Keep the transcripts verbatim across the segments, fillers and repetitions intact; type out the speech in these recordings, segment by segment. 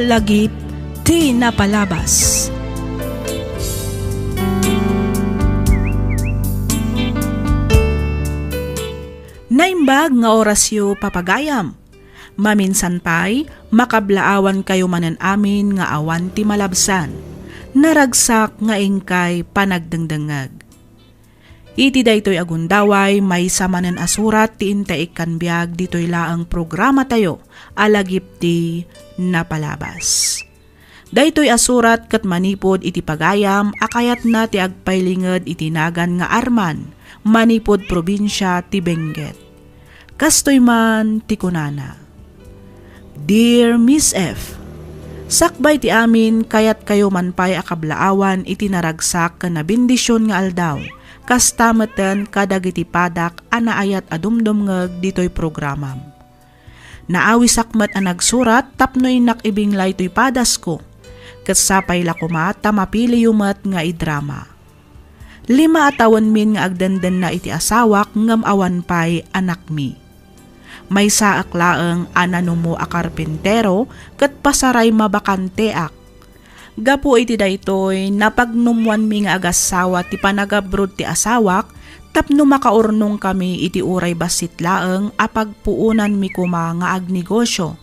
Lagip ti napalabas. Naimbag nga orasyo, papagayam. Maminsan pay, makablaawankayo manen amin nga awan ti malabsan. Naragsak nga inkay panagdengdengngeg. Iti daytoy a gundaway, maysa manen a surat ti inta ikkan biag ditoy laeng programatayo a Lagip ti Napalabas. Daytoy a surat ket manipud iti pagayam a kayatna ti agpailinged iti nagan nga Arman, manipud probinsia ti Benguet. Kastoy man ti kunana, "Dear Miss F, sakbay ti amin, kayatkayo man pay a kablaawan iti naragsak ken a bendision nga aldaw, kasta meten kadagiti padak a naayat a dumdumngeg ditoy programam. Naawisak met a nagsurat tapno innak ibinglay toy padasko, ket sapay la koma ta mapiliyo met nga idrama. Lima a tawenmin nga agdendenna iti asawak ngem awan pay anakmi. Maysaak laeng a nanumo a karpintero ket pasaray mabakanteak. Gapu iti daytoy, napagnumwanmi nga agassawa ti panagabrod ti asawak tapno makaurnongkami iti uray bassit laeng a pagpuonanmi koma nga agnegosio,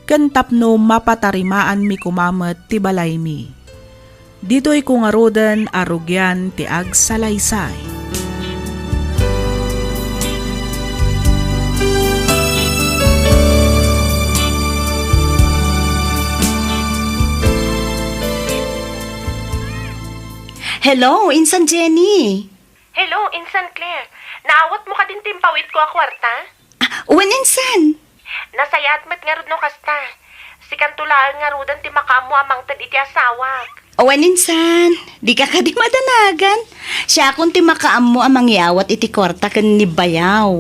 ken tapno mapatarimaanmi koma met ti balaymi. Ditoyko ngaruden a rugian ti agsalaysay." Hello, Insan Jenny. Hello, Insan Claire. Naawatmo kadin ti impaw-itko a kuarta? Ah, wen, Insan. Nasayaat met ngarud no kasta. Sikanto laeng ngaruden ti makaammo a mangted iti asawak. Wen, Insan. Dika kadi madanagan. Siakon ti makaammo a mangyawat iti kuarta ken ni Bayaw.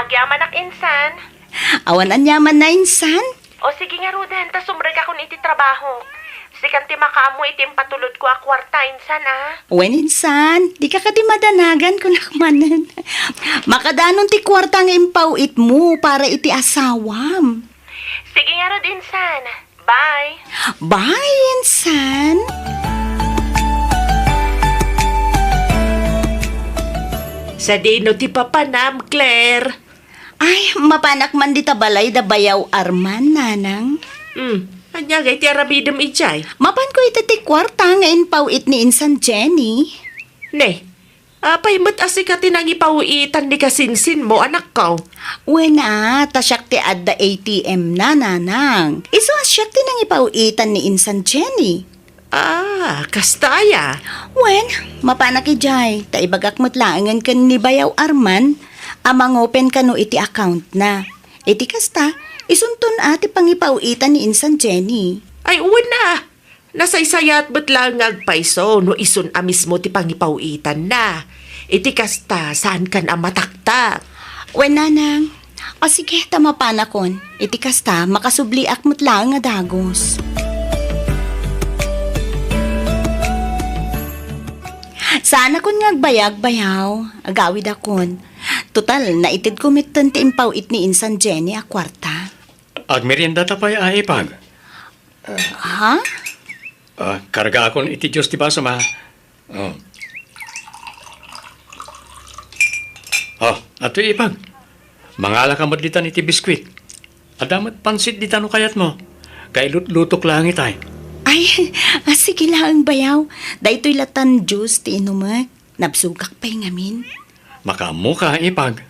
Agyamanak, Insan. Awan aniamanna, Insan. O sige ngaruden, ta sumrekakon iti trabaho. Sikan ti makaammo iti impatulodko a kuarta, Insan, a. Wen, Insan, dika kadi madanagan, kunak manen. Makadanon ti kuarta nga impaw-itmo para iti asawam. Sige ngarud, Insan. Bye. Bye, Insan. Sadino ti papanam, Claire? Ay, mapanak man dita balay da Bayaw Arman, nanang. Hmm, ania ngay ti aramidem idiay? Mapanko iti ti kuarta nga impaw-it ni Insan Jenny. Ne, apay met a sika ti nangipaw-itan ni kasinsinmo, anakko? Wen a, ta siak ti adda A T M na, nanang. Isu a siak ti nangipaw-itan ni Insan Jenny. Ah, kasta aya? Wen, mapanak idiay, ta ibagak met laengen ken ni Bayaw Arman a mangopen kano iti account na. Iti kasta, isunton a ti pangipaw-itan ni Insan Jenny. Ay, wen a. Nasaysayaat met laeng nga agpayso no isun a mismo ti pangipaw-itan na. Iti kasta, saankan a mataktak. Wen, nanang. O sige, ta mapanakon. Iti kasta, makasubliak met laeng a dagus. Saanakon nga agbayag, Bayaw. Agawidakon. Total, naitedko metten ti impaw-it ni Insan Jenny a kuarta. Agmerienda ta pay a ipag? Ha? Ah, kargaakon iti Diyos ti basom, a. Oh. Oh, adtoy ipag. Mangala ka met ditan iti biskuit. Adda met pansit dita no kayatmo. Kailutlutok laeng itay. Ay, ah, sige laeng, Bayaw. Daytoy latan juice ti inumek. Nabsogak pay ngamin. Makaammo ka, ipag.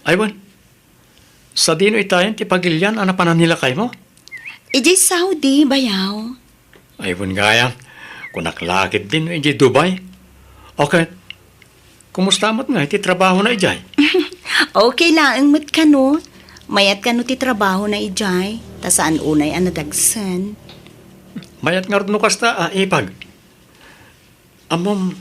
Ay wen, sadino itayen ti pagilian a napanan ni lakaymo? Idiay Saudi, Bayaw. Ay wen gayam, kunak la ketdin no idiay Dubai. Okay, kumusta met ngay ti trabahona idiay? Okay laeng met kano. Mayat kano ti trabahona idiay, ta saan unay a nadagsen. Mayat ngarud no kasta, a, ipag. Ammom,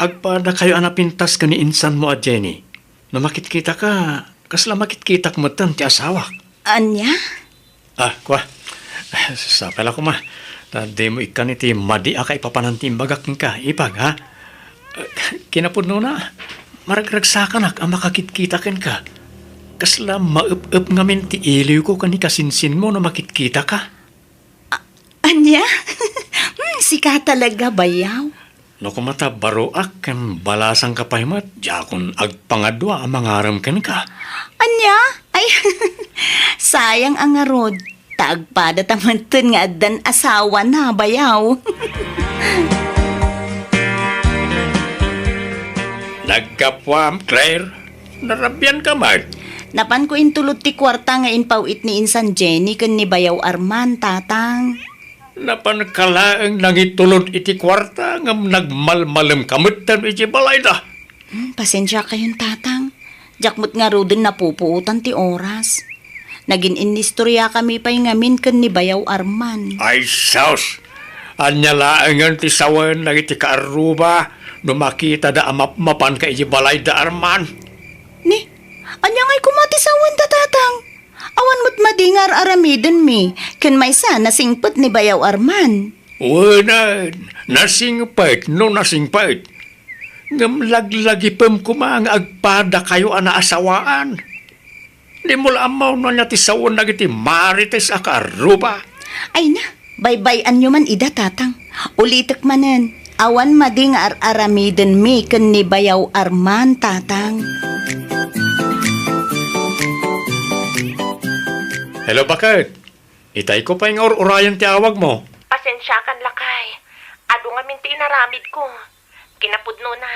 agpaadakayo a napintas ken ni insanmo a Jenny. No makitkitaka, kasla makitkitak metten ti asawak. Ania? Ah, kua. Sapay la koma. Ta dimo ikkan iti madi a kaipapanan ti imbagak kenka, ipag, ha? Kinapudnona, maragragsakanak a makakitkita kenka. Kasla maep-ep ngamin ti iliwko ken ni kasinsinmo no makitkitaka. Ania? Hmm, sika talaga, bayaw. No koma ta baroak ken balasangka pay met, diakon agpangadua a mangarem kenka. Ania? Ay, sayang a ngarud. Ta agpada ta metten nga addan asawana, bayaw. Naggapuam, Claire. Narabianka met. Napanko intulod ti kuarta nga impaw-it ni insan Jenny ken ni bayaw Arman, tatang. Napanka laeng nangitulod iti kuarta ngem nagmalmalemka metten iti balayda. Hmm, pasensiakayon, tatang. Diak met ngaruden napupuotan ti oras. Nagin-innistoriakami pay ngamin ken ni bayaw Arman. Ay sus! Ania laengen ti sawen dagiti kaarruba no makitada a mapmapanka iti balayda Arman? Ni, ania ngay koma ti sawenda, tatang? Awan met madi nga ar-aramidenmi ken maysa nasingpet ni bayaw Arman. Wen, nasingpet no nasingpet. Ngem laglagipem koma nga agpadakayo a naasawaan. Dimo la ammo no ania ti sawen dagiti marites a kaarruba. Ay na, baybay-anyo man ida, tatang. Ulitek manen, awan madi nga ar-aramidenmi ken ni bayaw Arman, tatang. Hello, baket. Itayko pay nga ur-urayen ti awagmo. Pasensiakan, lakay. Adu ngamin ti inaramidko. Kinapudnona,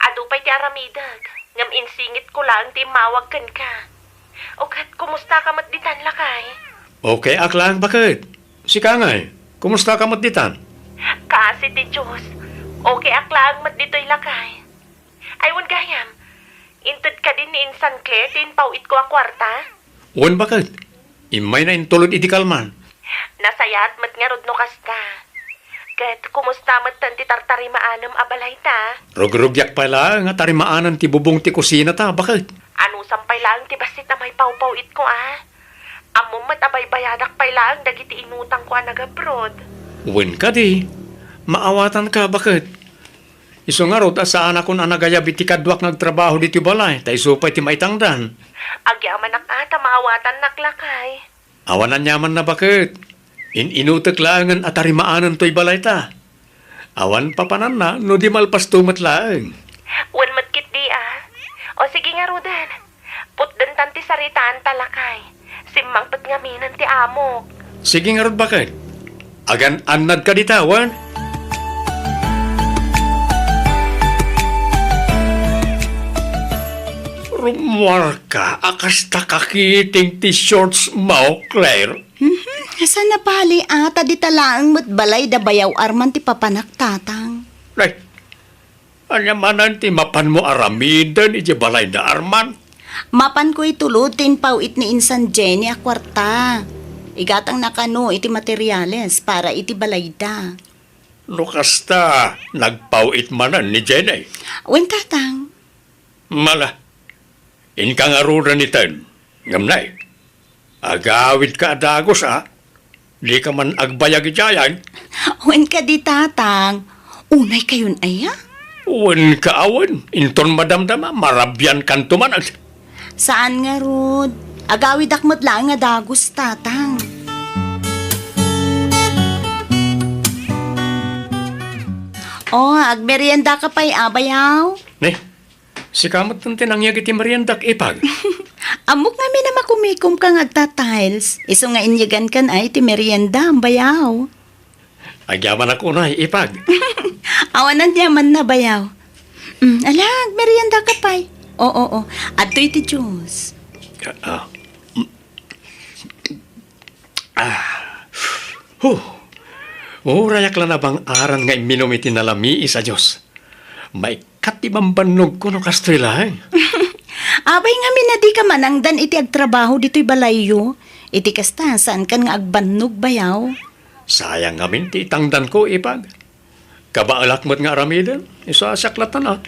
adu pay ti aramidek, ngem insingitko laeng ti immawag kenka. O ket, kumustaka met ditan, lakay? Okay ak laeng, baket. Sika ngay, kumustaka met ditan? Kaasi ti Dios, okay ak laeng met ditoy, lakay. Ay, wen gayam, inted kadi ni insan Claire ti impaw-itko a kuarta? Wen, baket. Immayna intulod idi kalman. Nasayaat met ngarud no kasta. Ket kumusta metten ti tartarimaanem a balayta? Rugrugiak pay laeng a tarimaanen ti bubong ti kusinata, baket. Anusam pay laeng ti bassit a maipawpaw-itko, a? Ammom met a baybayadak pay laeng dagiti inutangko a nagabroad. Wen kadi, maawatanka, baket. Isu ngarud a saanakon a nagayab iti kaduak nga agtrabaho ditoy balay, ta isu pay ti maitangdan. Agyamanak a ta maawatannak, lakay. Awan aniamanna, baket. In-inutek laengen a tarimaanen toy balayta. Awan papananna no di malpasto met laeng. Wen met ketdi, a. O, sige ngaruden. Putdentan ti saritaanta, lakay. Simmangpet ngaminen ti amok. Sige ngarud, baket. Agan-annadka dita, wen? Rummuarka a kasta kakiting ti shorts mo, Claire. Mhm. Saan a bali, a, ta dita laeng met balay da bayaw Arman ti papanak, tatang. Ay, ania manen ti mapanmo aramiden iti balay da Arman? Mapanko itulod ti impaw-it ni insan Jenny a kuarta. Igatangna kano iti materiales para iti balayda. No kasta, nagpaw-it manen ni Jenny? Wen, tatang. Mala, inka ngaruden iten. Ngem nay, agawidka a dagus, a? Dika man agbayag idiayen? Wen kadi, tatang. Unaykayon aya? Wen ka awen, inton madamdama, marabiankanto man. Saan ngarud. Agawidak met laeng a dagus, tatang. O, agmeriendaka pay, a, bayaw? Ne, sika met ti nangyeg iti meriendak, ipag. Ammok ngamin a makumikomka nga agta-tiles. Isu nga inyegankan ay ti merienda, bayaw. Agyamanak unay, ipag. Awan aniamanna, bayaw. Mm, ala, agmeriendaka pay. Oo, oo. Adtoy ti juice. Ah, ah. Ah. Huh. Urayak la nabang-aran nga imminum iti nalamiis a juice. Maikkat ti bambannogko no kastoy laeng. Apay ngamin a dika manangdan iti agtrabaho ditoy balayyo? Iti kasta, saankan nga agbannog, bayaw? Sayang ngamin ti itangdanko, ipag. Kabaelak met nga aramiden, isu a siak latta.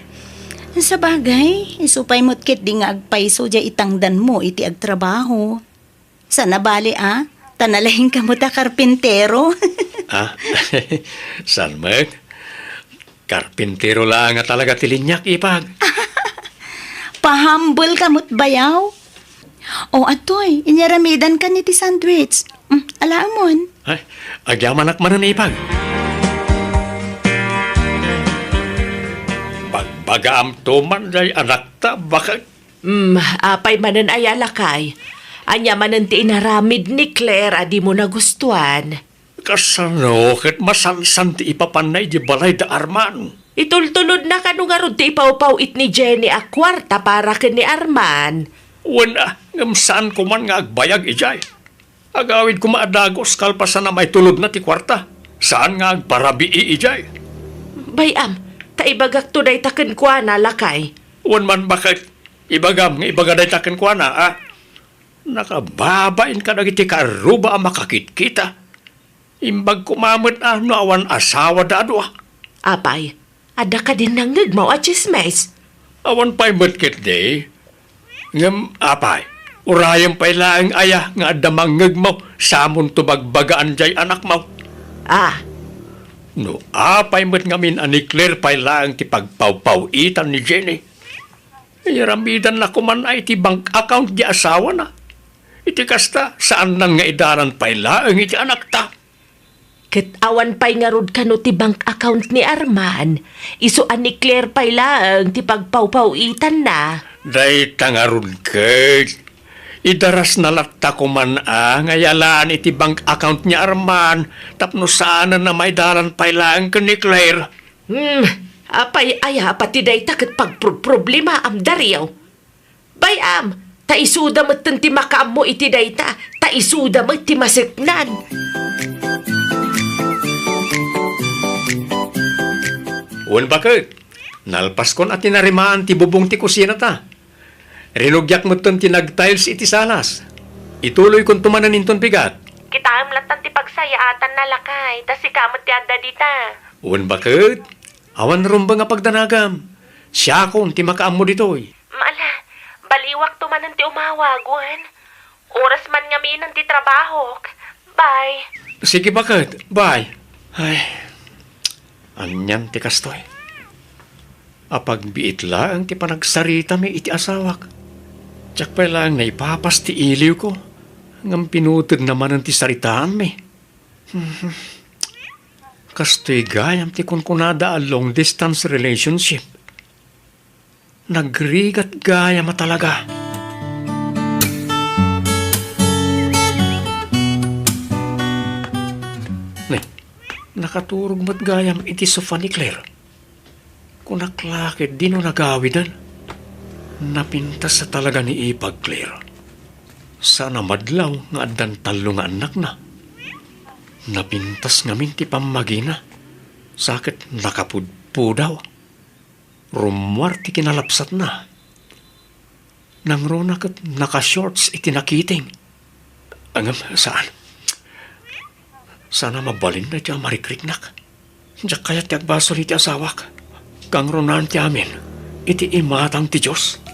Sabagay, isu pay met ketdi nga agpayso diay itangdanmo iti agtrabaho. Saan a bali, a? Ta nalaingka met a karpintero. Ah, saan met? Karpintero laeng a talaga ti liniak, ipag. Pahambelka met, bayaw. O, atoy, inyaramidankan iti sandwich. Mm, alaemon. Ay, agyamanak manen, ipag. Bagbagaam to man jay anakta, baket. Mm, apay manen aya, lakay? Ania manen ti inaramid ni Claire a dimo nagustuan? Kasano ket masansan ti ipapanna idiay balay da Arman? Itultulodna kano ngarud ti ipawpaw-it ni Jenny a kuarta para ken ni Arman? Wen a, ngem saan koman nga agbayag idiay. Agawid koma a dagus kalpasan a maitulodna ti kuarta. Saan nga agparabii idiay. Bay-am, ta ibagakto dayta kenkuana, lakay. Wen man, baket? Ibagam nga ibaga dayta kenkuana, a? Nakababain kadagiti kaarruba a makakitkita. Imbag koma met a no awan asawada a dua. Apay, adda kadin nangngegmaw a tsismis? Awan pay met ketdi. Ngem apay, urayem pay laeng aya nga adda mangngegmaw samonto bagbagaan jay anakmaw? Ah. No apay met ngamin a ni Claire pay laeng ti pagpawpaw-itan ni Jenny. Iyaramidanna koman a iti bank account di asawana. Iti kasta, saannan nga idalan pay laeng iti anakta. Ket awan pay ngarud kano ti bank account ni Arman, isu a ni Claire pay laeng ti pagpawpaw-itanna. Dayta ngarud ket, idarasna latta koman a nga iyalaan iti bank account ni Arman tapno saanen a maidalan pay laeng ken ni Claire. Hmm, apay aya pati dayta ket pagproproblemaam, Dario? Bay-am, ta isuda metten ti makaammo iti dayta, ta isuda met ti maseknan. Wen baket, nalpaskon a tinarimaan ti bubong ti kusinata. Rinugiak metten ti nagtiles iti salas. Ituloykonto manen inton bigat. Kitaem lattan ti pagsayaatanna, lakay, ta sika met ti adda dita. Wen baket, awan rumbeng a pagdanagam. Siakon ti makaammo ditoy. Ala, baliwakto manen ti umawag, wen? Oras man ngaminen ti trabahok. Bye. Sige, baket. Bye. Ay, anian ti kastoy? Apagbiit laeng ti panagsaritami iti asawak. Diak pay laeng naipapas ti iliwko, ngem pinutedna manen ti saritaanmi. Kastoy gayam ti kunkunada a long distance relationship. Nagrigat gayam a talaga. Ne, nakaturog met gayam iti sofa ni Claire. Kunak la ketdi no nagawiden. Napintas a talaga ni Ipag, Claire. Saan a madlaw nga addan tallo nga annakna. Napintas ngamin ti pammagina. Sa ket nakapudpudaw. Rummuar ti kinalapsatna. Nangruna ket naka-shorts iti nakiting. Ngem saan. Saan a mabalin daytoy a marikriknak. Diak kayat ti agbasol iti asawak. Kangrunaan ti amin iti imatang ti Dios.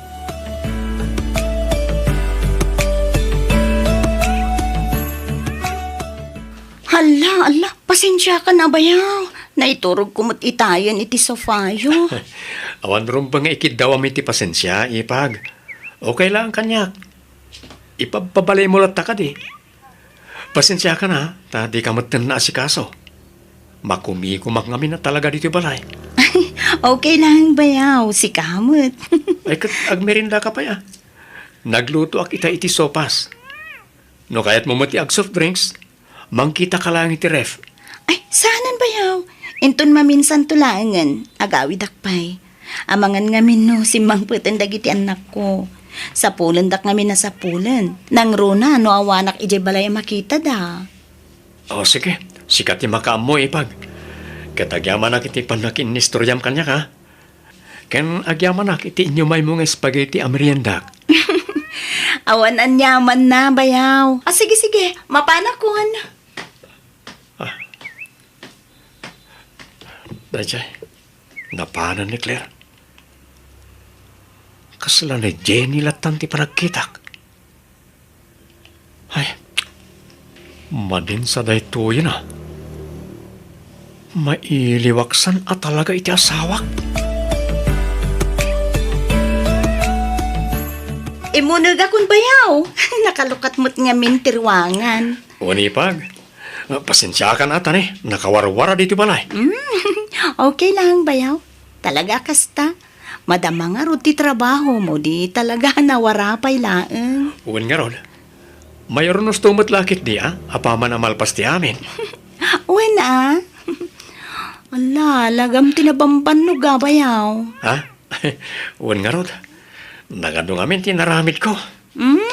Hala, hala, pasensiakan a bayaw. Naiturogko met itayen iti sofayo. Awan rumbeng nga ikiddawam iti pasensia, Ipag. Okay lang kaniak. Ipabpabalaymo latta kadi. Pasensiakan a, ta dika metten naasikaso. Makumikumak ngamin a talaga ditoy balay. Okay lang, bayaw. Sika met. Ay, ket agmerendaka pay a. Naglutoak ita iti sopas. No kayatmo met ti ag-soft drinks, mangkitaka laeng iti ref. Ay, saanen, bayaw. Inton maminsanto laengen, agawidak pay. Amangan ngamin no simmangpeten dagiti annakko. Sapulendak ngamin a sapulen. Nangruna no awanak idiay balay a makitada. O, sige. Sika ti makaammo, Ipag. Ket agyamanak iti pannakiinnistoriam kaniak, a. Ken agyamanak iti inyumaymo nga spaghetti a meriendak. Awan aniamanna, bayaw. A, sige, sige. Mapanakon. Ah. Daydiay, napanan ni Claire. Kasla ni Jenny lattan ti panagkitak. Ay, madin sa daytoyen a. Mailiwaksan a talaga iti asawak. Immunegakon bayaw. Nakalukat met ngamin ti ruangan. Wen, ipag. Ah, pasensiakan a, ta ne, nakawarwara ditoy balay. Mm, okay lang, bayaw. Talaga kasta. Madama ngarud ti trabaho mo, di talaga nawara pay laeng. Wen ngarud. Mayornosto met la ketdi a, apaman a malpas ti amin. Wen a. Ala, lagam ti nabambannog a, bayaw. Ha? Wen ngarud. Nagadu ngamin ti naramidko. Mm.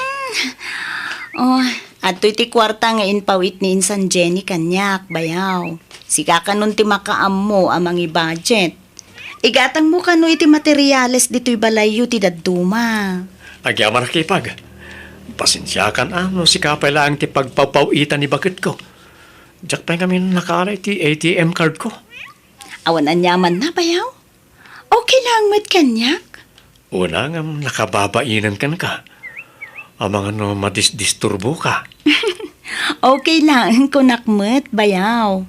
Oh, adtoy ti kuarta nga inpaw-it ni insan Jenny kaniak, bayaw. Sika kanon ti makaammo a mangi-budget. Igatangmo kano iti materiales ditoy balayyo ti dadduma. Agyamanak, ipag. Pasensiakan a no sika pay laeng ti pagpawpaw-itan ni baketko. Diak pay ngamin nakaala iti A T M cardko. Awan aniamanna, bayaw. Okay lang met kaniak. Una ngem nakababainen kenka. Amangan no madisdisturboka. Okay lang, kunak met, bayaw.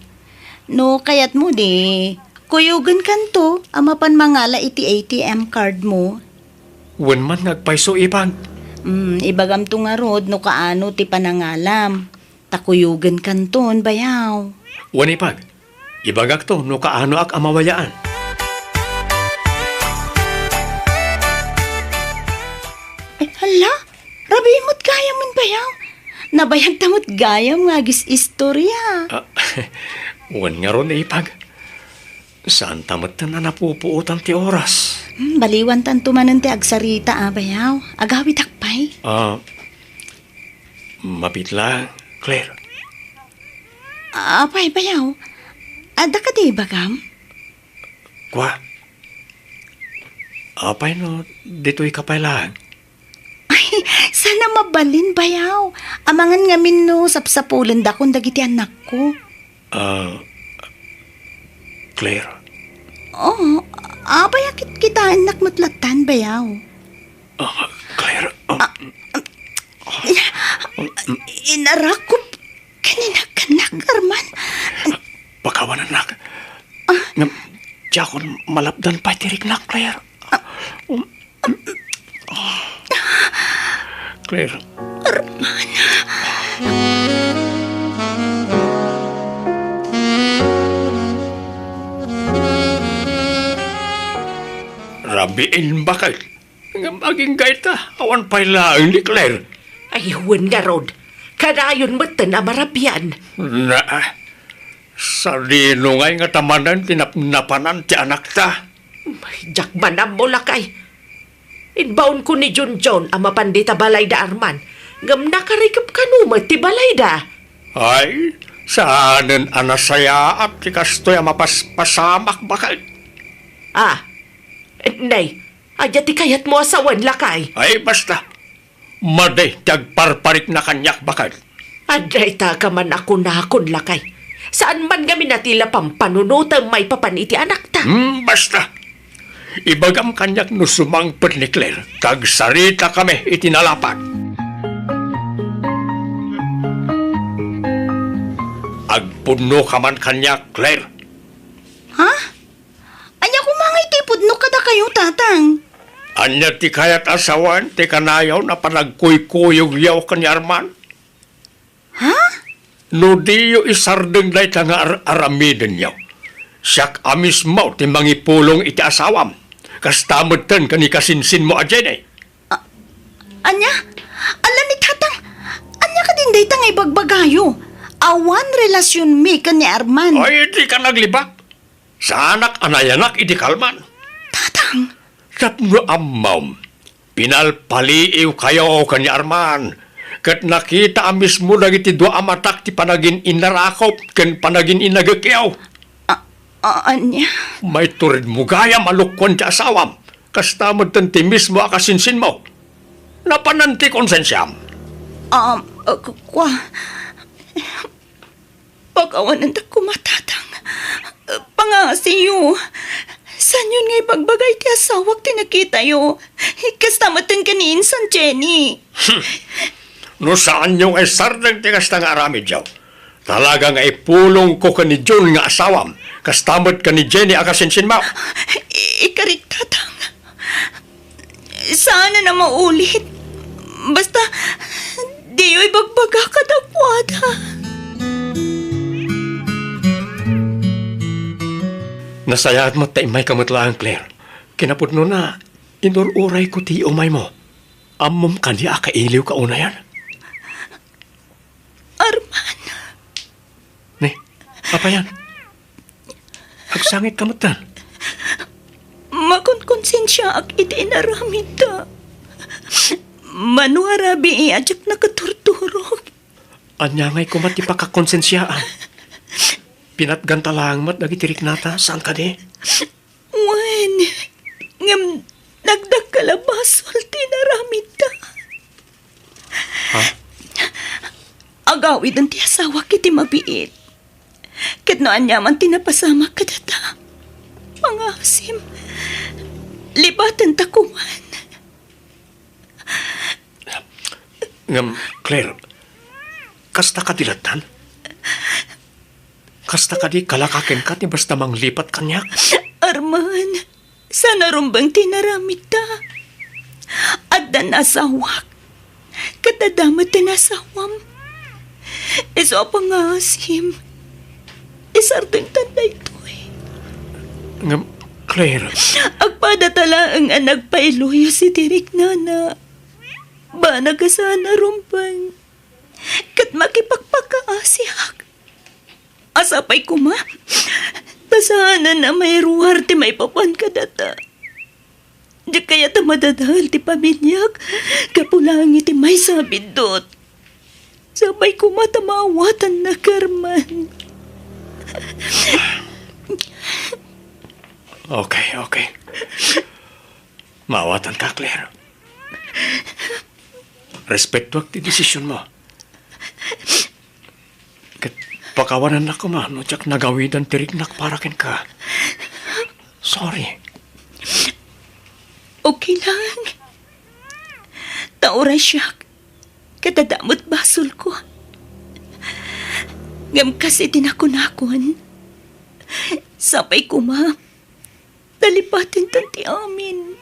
No kayatmo di, kuyogenkanto a mapan mangala iti A T M card mo. Wen man nga agpayso, ipag. Mm, ibagamto ngarud no kaano ti panangalam. Ta kuyogenkanton, bayaw. Wen, ipag. Ibagakto no kaanoak a mawayaan. Ay, hala, rabii met gayam, bayaw. Nabayagta met gayam nga agis-istorya. Ah, wen ngarud, ipag. Saanta metten a napupuotan ti oras. Hmm, baliwantanto manen ti agsarita a, bayaw. Agawidak pay. Ah, mabiit la, Claire. Apay, bayaw? Adda kadi ibagam? Kua. Apay no ditoyka pay laeng? Ay, saan a mabalin, bayaw. Amangan ngamin no sapsapulendakon dagiti annakko. Ah, Claire. Oo, apay a kitkitaennak met lattan, bayaw. Ah, Claire, um, Ah, um, inarakop ken inagkanak, Arman. Pakawanennak. Ah. Ngem, diakon malapdan pay ti riknak, Claire. Ah. Um, Claire. Arman. Rabiin, baket. Ngem agingga ita, awan pay laeng ni Claire. Ay, wen ngarud. Kanayon metten a marabian. Na, sadino ngay ngata manen ti napnapanan ti anakta? Ay, diak man ammo, lakay. Inbaonko ni Junjun a mapan dita balayda, Arman. Ngem nakarikep kano met ti balayda. Ay, saanen a nasayaat ti kastoy a mapaspasamak, baket. Ah, nay, Ania ti kayatmo a sawen, lakay? Ay, basta. Madi ti agparparikna kaniak, baket. Adda ita ka man a kunakon, lakay. Saan man ngamin a ti la pampanunotem maipapan iti anakta. Hmm, basta. Ibagam kaniak no sumangpet ni Claire, ta agsaritakami iti nalapad. Agpudnoka man kaniak, Claire. Ha? Ania koma nga iti pudno kadakayo, Tatang? Ania ti kayat a sawen ti kanayon a panagkuykuyogyo ken ni Arman? Ha? No diyo isardeng dayta nga ar-, aramidenyo, siak a mismo ti mangipulong iti asawam, kasta metten ken ni kasinsinmo a Jenny. A-, ania? Ala ni Tatang, ania kadin dayta nga ibagbagayo? Awan relasionmi ken ni Arman. Ay, dika naglibak. Saanak a nayanak idi kalman. Tatang! Tapno ammom, pinalpaliiwkayo ken ni Arman, ket nakita a mismo dagiti dua a matak ti panagin-innarakop ken panagin-inagekyo. A-, a-, ania? Maituredmo gayam a lukkuan ti asawam, kasta metten ti mismo a kasinsinmo. Napanan ti konsensiam. Um, uh, ku-, kua. Pakawanendak koma, Tatang. Pangngasiyo. Saanyon nga ibagbaga iti asawak ti nakitayo. Kasta metten ken ni insan Jenny. Hmm. No saanyo nga isardeng ti kasta nga aramidyo, talaga nga ipulongko ken ni Jun nga asawam, kasta met ken ni Jenny a kasinsinmo. I-, ikarik, Tatang. Saanen a maulit. Basta, diyo ibagbaga kadakuada. Nasayaat met ta immayka met laeng, Claire. Kinapudnona, inur-urayko ti umaymo. Ammom kadi a kailiwka unayen? Arman. Ni, apayan? Agsangitka metten? Makonkonsensiaak iti inaramidta. Mano a rabii a diak nakaturturog. Ania ngay koma ti pakakonsensiaan? Pinatganta laeng met dagiti riknata, saan kadi? Wen, ngem nagdakkel a basol ti inaramidta. Ha? Agawiden ti asawak iti mabiit. Ket no aniaman ti napasamak kadata, pangaasim, libatenta koman. Ngem, Claire, kasta kadi lattan? Kasta kadi kalaka kenka ti basta manglipat kaniak? Arman, saan a rumbeng ti inaramidta. Addan asawak. Ket adda met ti nasawam. Isu a pangaasim. Isardengtan daytoy. Ngem, Claire. Agpadata laeng a nagpailuyos iti riknana. Banag a saan a rumbeng. Ket makipagpakaasiak. A sapay koma, ta saanen a mairuar ti maipapan kadata. Diak kayat a madadael ti pamiliak gapu laeng iti maysa a biddut. Sapay koma ta maawatanna, Carmen. Okay, okay. Maawatanka, Claire. Respetuak ti desisionmo. Ket pakawanennak koma no diak nagawidan ti riknak para kenka. Sorry. Okay lang. Ta uray siak, ket adda met basolko. Ngem kas iti nakunakon, sapay koma, ta lipatentan ti amin.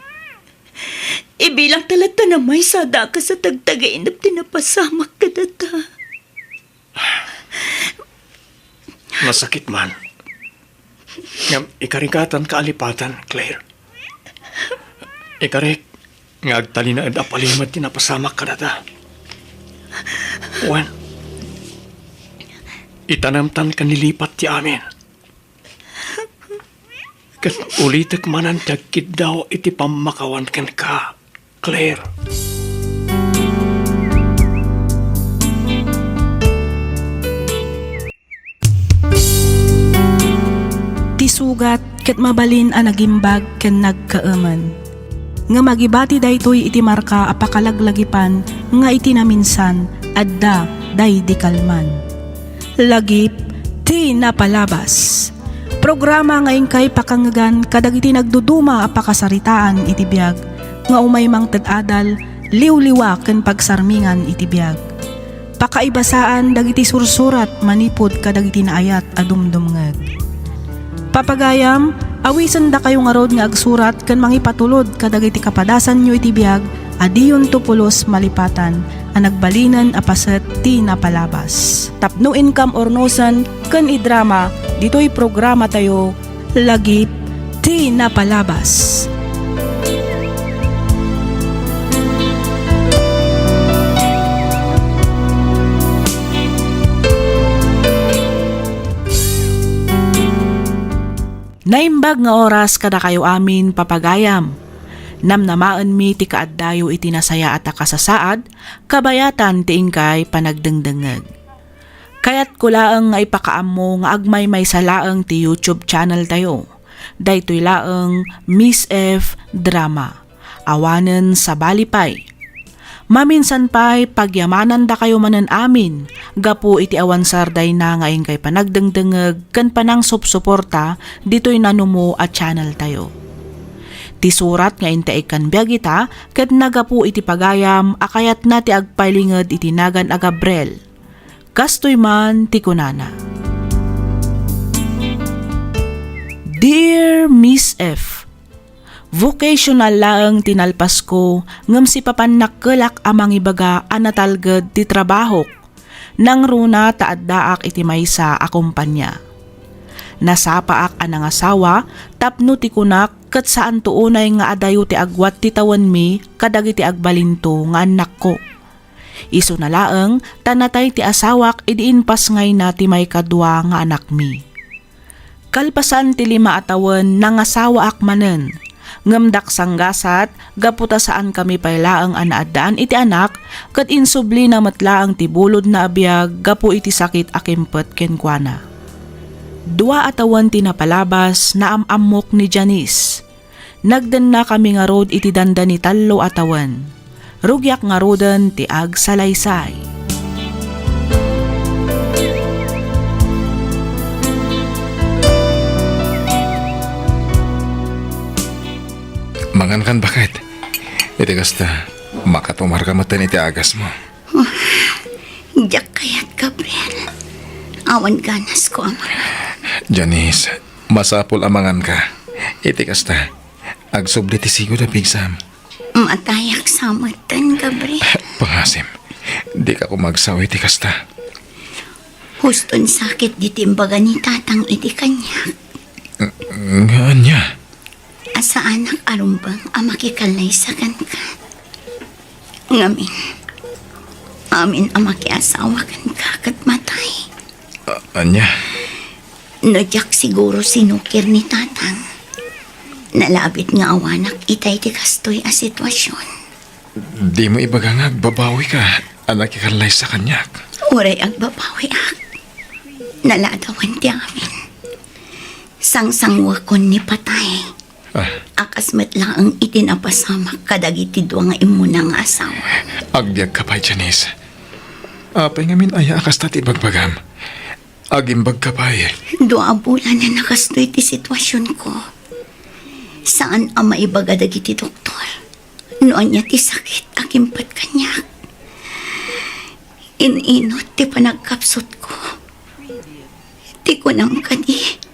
Ibilangta latta a maysa a dakes a tagtagainep ti napasamak kadata. Masakit man. Ngem ikarikatanka a lipatan, Claire. Ikarik nga agtalinaed a palimed ti napasamak kadata. Wen, itanemtan ken nilipat ti amin. Ket ulitek manen ti agkiddaw iti pammakawan kenka, Claire. Ti sugat ket mabalin a nagimbag ken nagkaemen. Ngem agibati daytoy iti marka a pakalaglagipan nga iti naminsan, adda daydi kalman. Lagip ti napalabas. Programa nga inkay pakangngegan kadagiti nagduduma a pakasaritaan iti biag nga umay mangted adal, liwliwa ken pagsarmingan iti biag. Pakaibasaan dagiti sursurat manipud kadagiti naayat a dumdumngeg. Papagayam, awisendakayo ngarud nga agsurat ken mangipatulod kadagiti kapadasanyo iti biag a diyonto pulos malipatan a nagbalinen a paset ti napalabas. Tapno inkam urnosen ken idrama ditoy programatayo, Lagip ti Napalabas. Naimbag nga oras kadakayo amin, papagayam. Namnamaenmi ti kaaddayo iti nasayaat a kasasaad, kabayatan ti inkay panagdengdengngeg. Kayatko laeng nga ipakaammo nga agmaymaysa laeng ti YouTube channel tayo. Daytoy laeng Miss F Drama. Awanen sabali pay. Maminsan pay, pagyamanandakayo manen amin gapu iti awan sardayna nga inkay panagdengdengngeg ken panangsupsuporta ditoy nanumo a channel tayo. Ti surat nga intaig kan biag ita ket nagapu iti pagayam a kayatna ti agpailinged iti nagan a Gabriel. Kastoy man ti kunana, Dear Miss F, Vocational laeng ti nalpasko, ngem sipapannakkelak a mangibaga a natalged ti trabahok. Nangruna ta addaak iti maysa a kompania. Nasapaak a nangasawa tapno ti kunak ket saanto unay nga adayo ti agwat ti tawenmi kadagiti agbalinto nga annakko. Isuna laeng ta natay ti asawak idi impasngayna ti maikadua nga anakmi. Kalpasan ti lima a tawen, nangasawaak manen. Ngem daksanggasat, gapu ta saankami pay laeng a naaddaan iti anak, ket insublina met laeng ti bulodna a biag gapu iti sakit a kimpet kenkuana. Dua a tawen ti napalabas, naam-ammok ni Janice. Nagdennakami ngarud iti dandani tallo a tawen. Rugiak ngaruden ti agsalaysay. Mangankan, baket. Iti kasta, makatumarka metten iti agasmo. Diak kayat, Gabriel. Awan ganasko a mangan. Janice, masapul a manganka. Iti kasta, agsubli ti sigud a pigsam. Matayak sa metten, Gabriel. Pangasim, dika koma agsaw iti kasta. Huston sakit diti imbaga ni Tatang iti kaniak. Nga ania? A saanak a rumbeng a makikallaysa kenka. Ngamin, amin a makiasawa kenka ket matay. A-, ania? No diak siguro sinukir ni Tatang, nalabit nga awanak itay ti kastoy a sitwasion. Dimo ibaga nga agbabawika a nakikallaysa kaniak. Uray agbabawiak, naladawan ti amin. Sangsanguakon ni patay. Ah. A kas met laeng iti napasamak kadagiti dua nga immuna nga asawa. Agbiagka pay, Janice. Apay ngamin aya a kasta ti ibagbagam? Agimbagka pay. Dua a bulanen a kastoy ti situasionko. Saan a maibaga dagiti doktor no ania ti sakit a kimpet kaniak. In-inut ti panagkapsutko. Ti kunam kadi,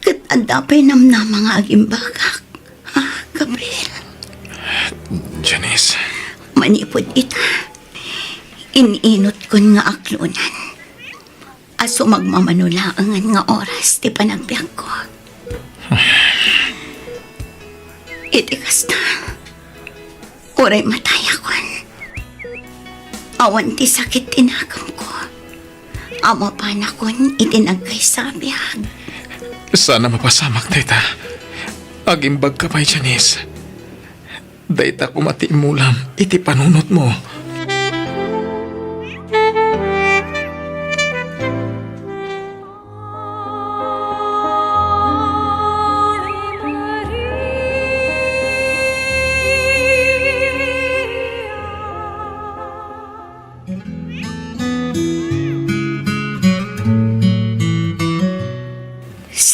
ket adda pay namnama nga agimbagak. Ah, Gabriel. Janice. Manipud ita, in-inutkon nga aklonan a sumagmamano laengen nga oras ti panagbiagko. Iti kasta, uray matayakon, awan ti sakit ti naganko a mapanakon iti nagkaysa a biag. Saan a mapasamak dayta. Agimbagka pay, Janice. Dayta koma ti immulam iti panunotmo.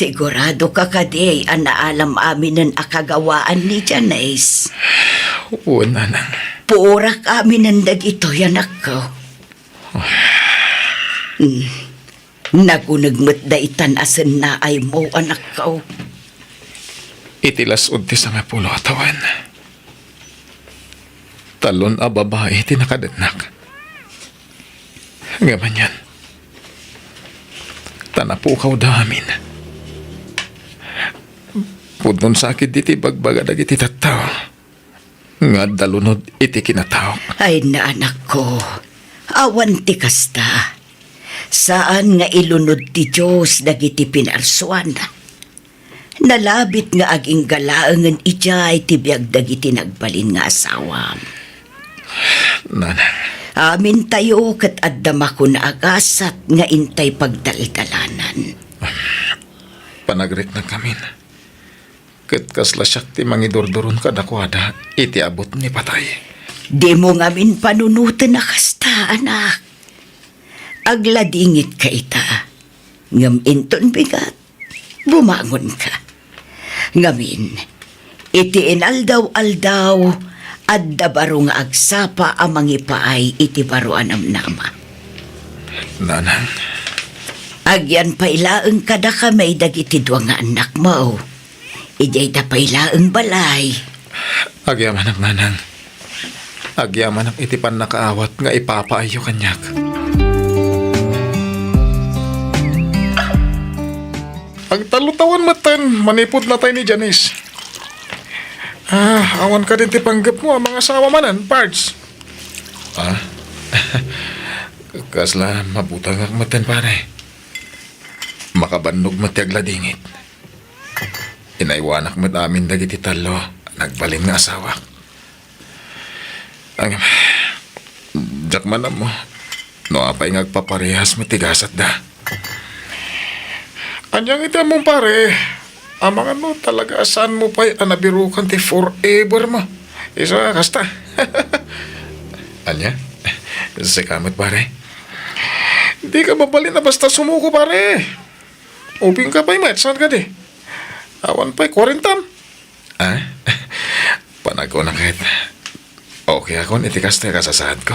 Siguradoka kadi a naalam aminen a kagawaan ni Janice? Wen, nanang. Puorak aminen dagitoy, anakko. Mm. Naguneg met daytan a sennaaymo, anakko. Iti las-ud ti sangapulo a tawen, talon a babai ti nakadennak. Ngem anian, ta napukawda amin. Pudno sakit diti bagbaga dagiti tattao nga adda lunod iti kinataok. Ay, anakko, awan ti kasta. Saan nga ilunod ti Dios dagiti pinarsuana. Nalabit nga agingga laengen idiay ti biag dagiti nagbalin nga asawam. Nanang. Amintayo ket adda makuna a gasat nga intay pagdaldalanan. Panagriknakamin. Ket kasla siak ti mangidurduron kadakuada iti abut ni patay. Dimo ngamin panunoten a kasta, anak. Agladingitka ita. Ngem inton bigat, bumangonka. Ngamin, iti inaldaw-aldaw, adda baro nga agsapa a mangipaay iti baro a namnama. Nanang. Agyan pay laeng kadakami dagiti dua nga annakmo. Idiay da pay laeng balay. Agyamanak, nanang. Agyamanak iti pannakaawat nga ipapaayyo kaniak. Agtallotawen metten manipud natay ni Janice. Ah, awan kadin ti panggepmo a mangasawa manen, Pards? Ah? Kasla mabutangak metten, pare. Makabannog met ti agladingit. Inaywanak met amin dagiti tallo a nagbalin nga asawak. Ang, diak man ammo no apay nga agpaparehas met ti gasatda. Ania nga iti ammom, pare? Amangan no talaga a saanmo pay a nabirukan ti forever mo. Isu a kasta. Ania? Sika met, pare? Dika mabalin a basta sumuko, pare. Ubingka pay met, saan kadi? Awan pay kuarentam. Ah? Panagkunak ket, okay akon iti kasta a kasasaadko.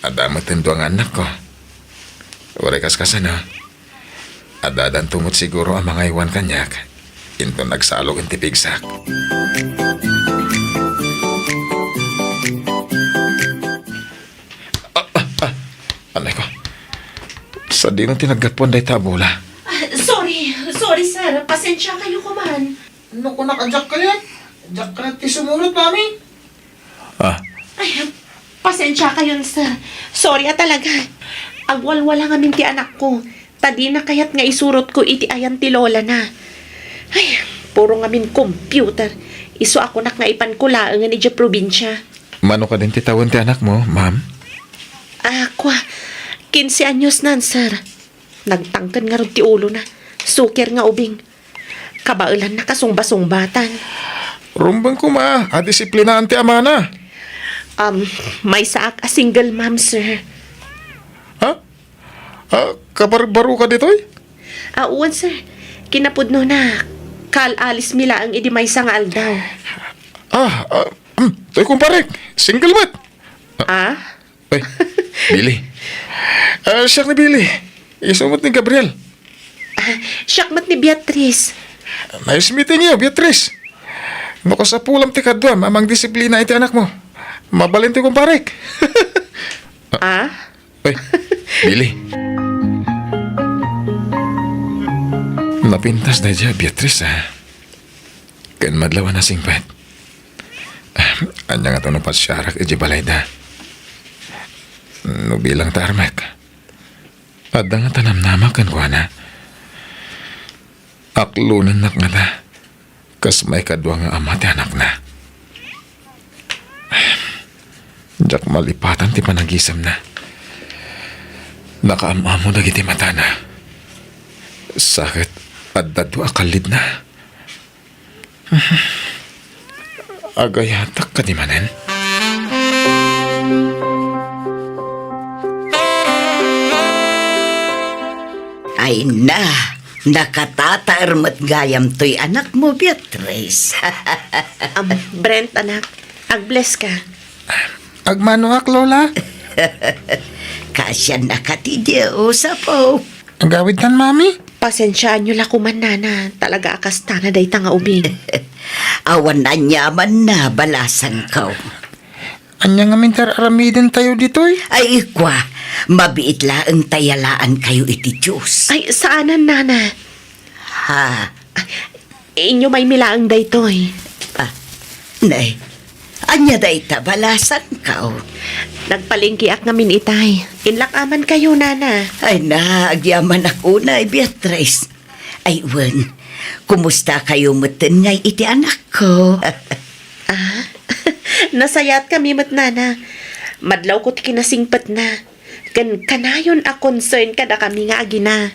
Adda met dua nga annakko. Uray kaskasano, addadanto met siguro a mangaywan kaniak inton nagsalog ti pigsak. Ah, ah, ah. Anay ko. Sadino ti naggapuan dayta a bola? Ah, sorry. Sorry, sir. Pasensiakayo koman. No kunak a diak kayat, diak kayat ti sumurot, Mami. Ah. Ay, pasensiakayon, sir. Sorry a talaga. Agwalwala ngamin ti anakko. Ta dina kayat nga isurotko iti ayan ti lolana. Ay, puro ngamin computer. Isu a kunak nga ipanko laengen idiay probinsia. Mano kadin ti tawen ti anakmo, ma'am? Ah, kua, kinse anyos nan, sir. Nagtangken ngarud ti ulona. Suker nga ubing. Kabaelanna kasungbasungbatan. Rumbeng koma a disiplinaan ti amana. Um, maysaak a single mom, sir. Ha? Ah, kabarbaroka ditoy? Ah, wen, sir. Kinapudnona, kaal-alismi laeng idi maysa nga aldaw. Ah, ah, hmm, toy kumparek, single met. Ah? Ay, Billy. Ah, siak ni Billy. Isu met ni Gabriel. Ah, siak met ni Beatrice. Nice meeting you, Beatrice. No kasapulam ti kaduam a mangdisiplina iti anakmo, mabalin ti kumparek. Ah? Ay, Billy. Napintas daydiay a Beatrice, ah. Ken madlaw a nasingpet. Ania ngata no pasiarak idiay balayda? No bilang ta armek, adda ngata namnamak kenkuana? Aklonennak ngata kas maikadua nga ama ti anakna. Diak malipatan ti panagisemna. Nakaam-amo dagiti matana. Sa ket adda dua a kallidna. Agayatak kadi manen? Ay na, nakatataer met gayam toy anakmo, Beatrice. Am, Brent, anak, ag-bless ka. Agmanoak, Lola. Kaasiannaka ti Dios, apo. Agawidtan, Mami. Pasensiaanyo la koman, Nana. Talaga a kastana dayta nga ubing. Awan aniamanna, balasangko. Ania ngamin ti ar-aramidentayo ditoy? Ay, ikua, mabiit laeng ta yalaankayo iti Dios. Ay, saanan, Nana. Ha? Inyo maymi laeng daytoy. Ah, nay, ania dayta, balasangko? Nagpalengkeak ngamin itay. Inlak-amankayo, Nana. Ay na, agyamanak unay, Beatrice. Ay, wen, kumustakayo metten ngay iti anakko? Ah, nasayaatkami met, Nana. Madlawko ti kinasingpetna. Ken kanayon a concern kadakami nga agina.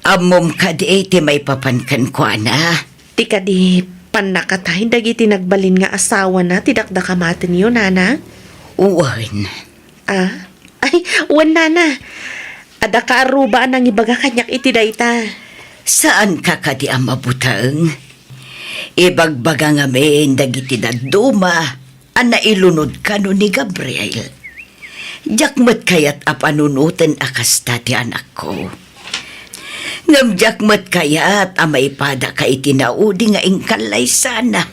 Ammom kadi ti maipapan kenkuana? Ti kadi pannakatay dagiti nagbalin nga asawana ti dakdakamatenyo, Nana? Wen. Ah? Ay, wen, Nana. Adda ka arruba a nangibaga kaniak iti dayta. Saanka kadi a mabuteng? Ibagbaga ngamin dagiti dadduma a nailunod kano ni Gabriel. Diak met kayat a panunoten a kasta ti anakko. Ngem diak met kayat a maipadaka iti naudi nga inkallaysana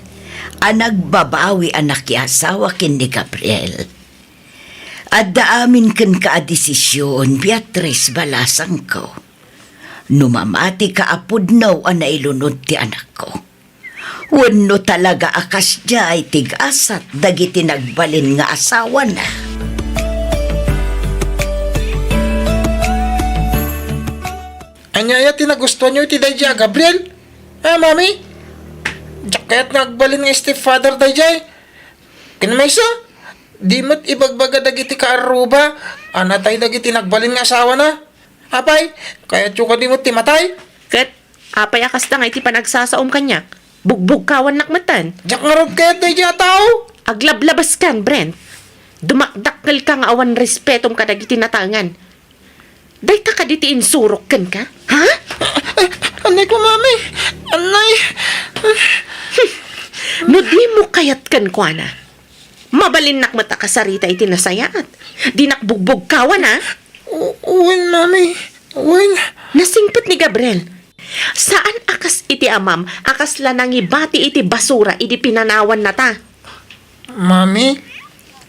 a nagbabawi a nakiasawa ken ni Gabriel. Adda amin kenka a desisyon, Beatriz, balasangko. No mamatika a pudno a nailunod ti anakko, wenno talaga a kasdiay ti gasat dagiti nagbalin nga asawana. Ania aya ti nagustuanyo iti daydiay a Gabriel? Ah, mami? Diak kayat nga agbalin nga stepfather daydiay. Ken maysa, di met ibagbaga dagiti kaarruba a natay dagiti nagbalin nga asawana. Apay, kayatyo kadi met ti matay? Ket apay a kasta nga iti panagsasaom kaniak? Bugbugkawannak metten. Diak ngarud kayat daydiay a tao. Aglablabaskan, Brent. Dumakdakkelka nga awan respetom kadagiti natangan. Dayta kadi ti insurok kenka? Ha? Ay, anay ko, mami. Anay. No dimo kayat kenkuana, mabalinnak met a kasarita iti nasayaat. Dinak bugbugkawan, ha? U-, wen, mami. Wen. Nasingpet ni Gabriel. Saan a kas iti amam a kasla nangibati iti basura idi pinanawannata. Mami?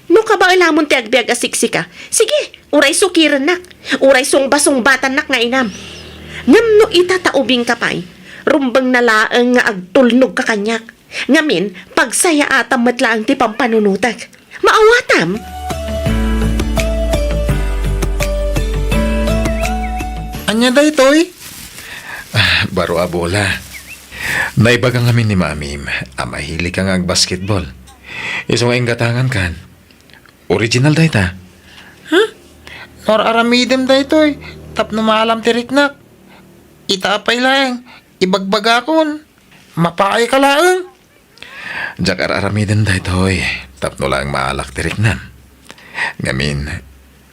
No kabaelamon ti agbiag a siksika, sige, uray sukirennak, uray sungbasungbatannak nga inam. Ngem no ita ta ubingka pay, rumbengna laeng nga agtulnogka kaniak. Ngamin, pagsayaatam met laeng ti pampanunotek. Maawatam? Ania daytoy? Ah, baro a bola. Naibaga ngamin ni Mamim a mahilig ka nga agbasketball. Isu nga inggatangan kan. Original dayta. Huh? Ar-aramidem daytoy tapno maalam ti riknak. Ita pay laeng, ibagbagakon. Mapaay ka laeng. Diak ar-aramiden daytoy tapno laeng maalak ti riknam. Ngamin,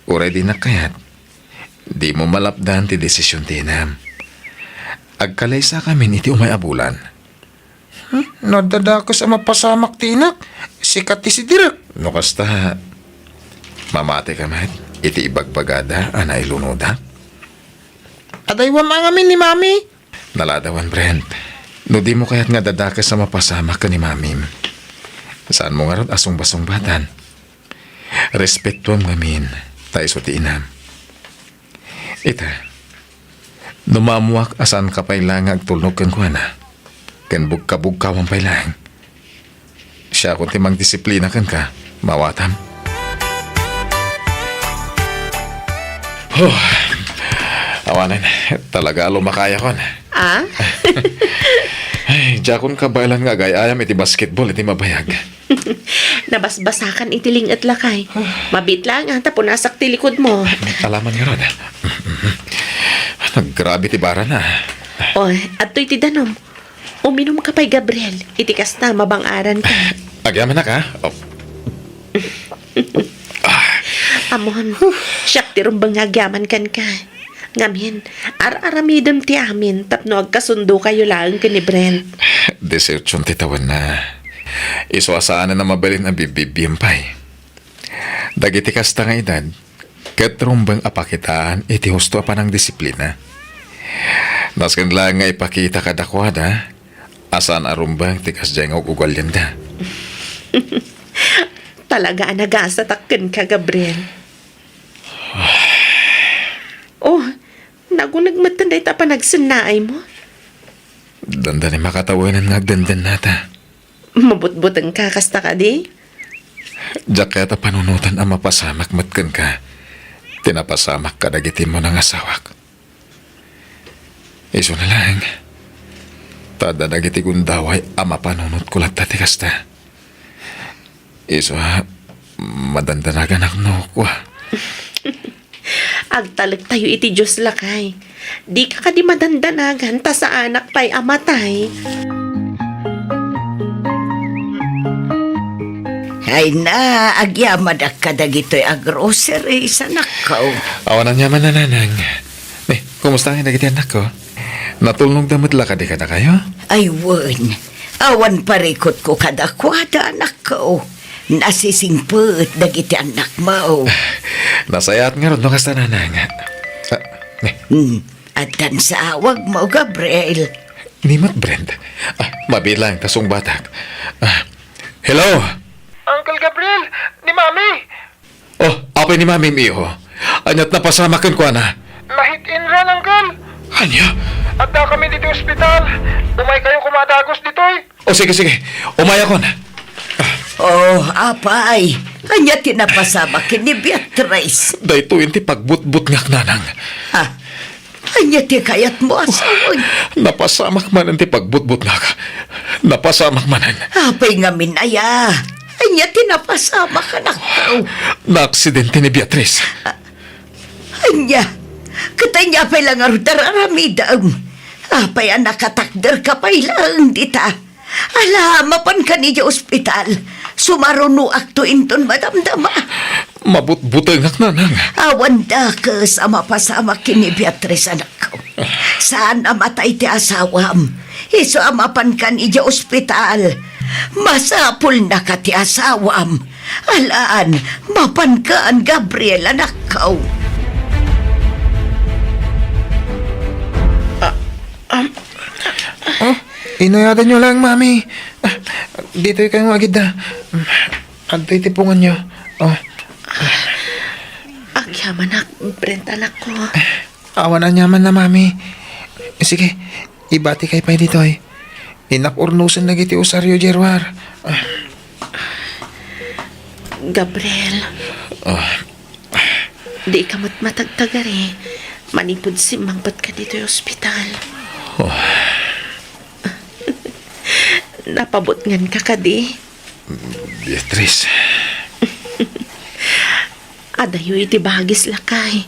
uray dinak kayat, dimo malapdan ti desisyon ti inam. Agkalaysakamin iti umay a bulan. Hmm? No adda dakes a mapasamak ti inak, sika ti sidirek. No kasta, mamatika met iti ibagbagada a nailunoda? Adaywam ngamin ni Mami. Naladawan, Brent. No dimo kayat nga adda dakes a mapasamak ken ni Mamim, saanmo ngarud a sungbasungbatan. Respetuam ngamin, ta isu ti inam. Ita, no maammuak a saanka pay laeng nga agtulnog kenkuana, ken bugkabugkawam pay laeng, siakon ti mangdisiplina kenka, maawatam? Huh. Awanen, talaga a lumakayakon. Ah? Ay, diakon kabaelan nga agay-ayam iti basketball iti mabayag. Nabasbasakan iti ling-et, lakay. Mabiit laeng ta punasak ti likod mo. Alaman ngarud. Naggrabe ti barana. Oy, adtoy ti danom. Uminumka pay, Gabriel. Iti kasta, mabang-aranka. Agyamanak, ha? Oh. Ammom, siak ti rumbeng nga agyaman kenka. Ngamin, ar-aramidem ti amin tapno agkasundokayo laeng ken ni Brent. Dieciocho ti tawenna. Isu a saanen a mabalin a bibbibiam pay. Dagiti kasta nga edad, ket rumbeng a pakitaan iti husto a panangdisiplina. Nasken laeng nga ipakita kadakuada a saan a rumbeng ti kasdiay nga ug-ugalianda. Talaga a nagasatak kenka, Gabriel. Oh, naguneg metten dayta a panagsennaaymo. Dandani makatawenan nga agdendennata. Mabutbutengka kasta kadi? Diak kayat a panunotan a mapasamak met kenka ti napasamak kadagiti immo nangasawak. Isuna laeng, ta adda dagiti gundaway a mapanunotko latta ti kasta. Isu a madandanaganak no kua. Agtalektayo iti Dios, lakay. Dika kadi madandanagan ta saanak pay a matay. Ay na, agyamanak kadagitoy a groceries, anakko. Awan aniaman, nanang. Ne, kumusta ngay dagiti annakko? Natulnogda met la kadi kadakayo? Ay, wen. Awan parikutko kadakuada, anakko. Nasisingpet dagiti annakmo. Nasayaat ngarud no kasta, nanang. Ah, ne. Hmm. Addan sa awagmo, Gabriel. Ni met, Brent. Ah, mabilang ta sungbatak. Ah, hello? Uncle Gabriel, ni Mami! Oh, apay ni Mami, Mio? Ania't napasamak kenkuana? Na-hit and run, Uncle. Ania? Adda kami ditoy ospital. Umay kayo koma a dagus ditoy. O, sige, sige. Umayakon. Oh, apay. Ania ti napasamak ken ni Beatriz? Daytoy ti pagbutbutngak, Nanang. Ha? Ania ti kayatmo a sawen? Napasamak manen ti pagbutbutngak. Napasamak manen. Apay ngamin aya? Ania ti napasamak, anakko? Naaksidente ni Beatriz. Ania? Ket ania pay la ngarud a aramidem? Apay a nakatakderka pay laeng dita? Ala, mapanka idiay ospital. Sumarunoakto inton madamdama. Mabutbutengak, Nanang. Awan dakes a mapasamak ken ni Beatriz, anakko. Saan a matay ti asawam. Isu a mapanka idiay ospital. Masapulnaka ti asawam. Alaan, mapanka, Gabriel, anakko. Ah, um, Oh, inayadanyo lang, Mami. Ah, ditoy kayo agidda. Adtoy ti punganyo. Oh. Agyamanak, Brent, anakko. Awan aniamanna, Mami. Sige, ibati kay pay ditoy. Innak urnosen dagiti usario, Gerwar. Ah. Gabriel. Ah. Diika met matagtagari manipud simmangpetka ditoy ospital. Oh. Napabutnganka kadi? Beatriz. Adayo iti bagis, lakay.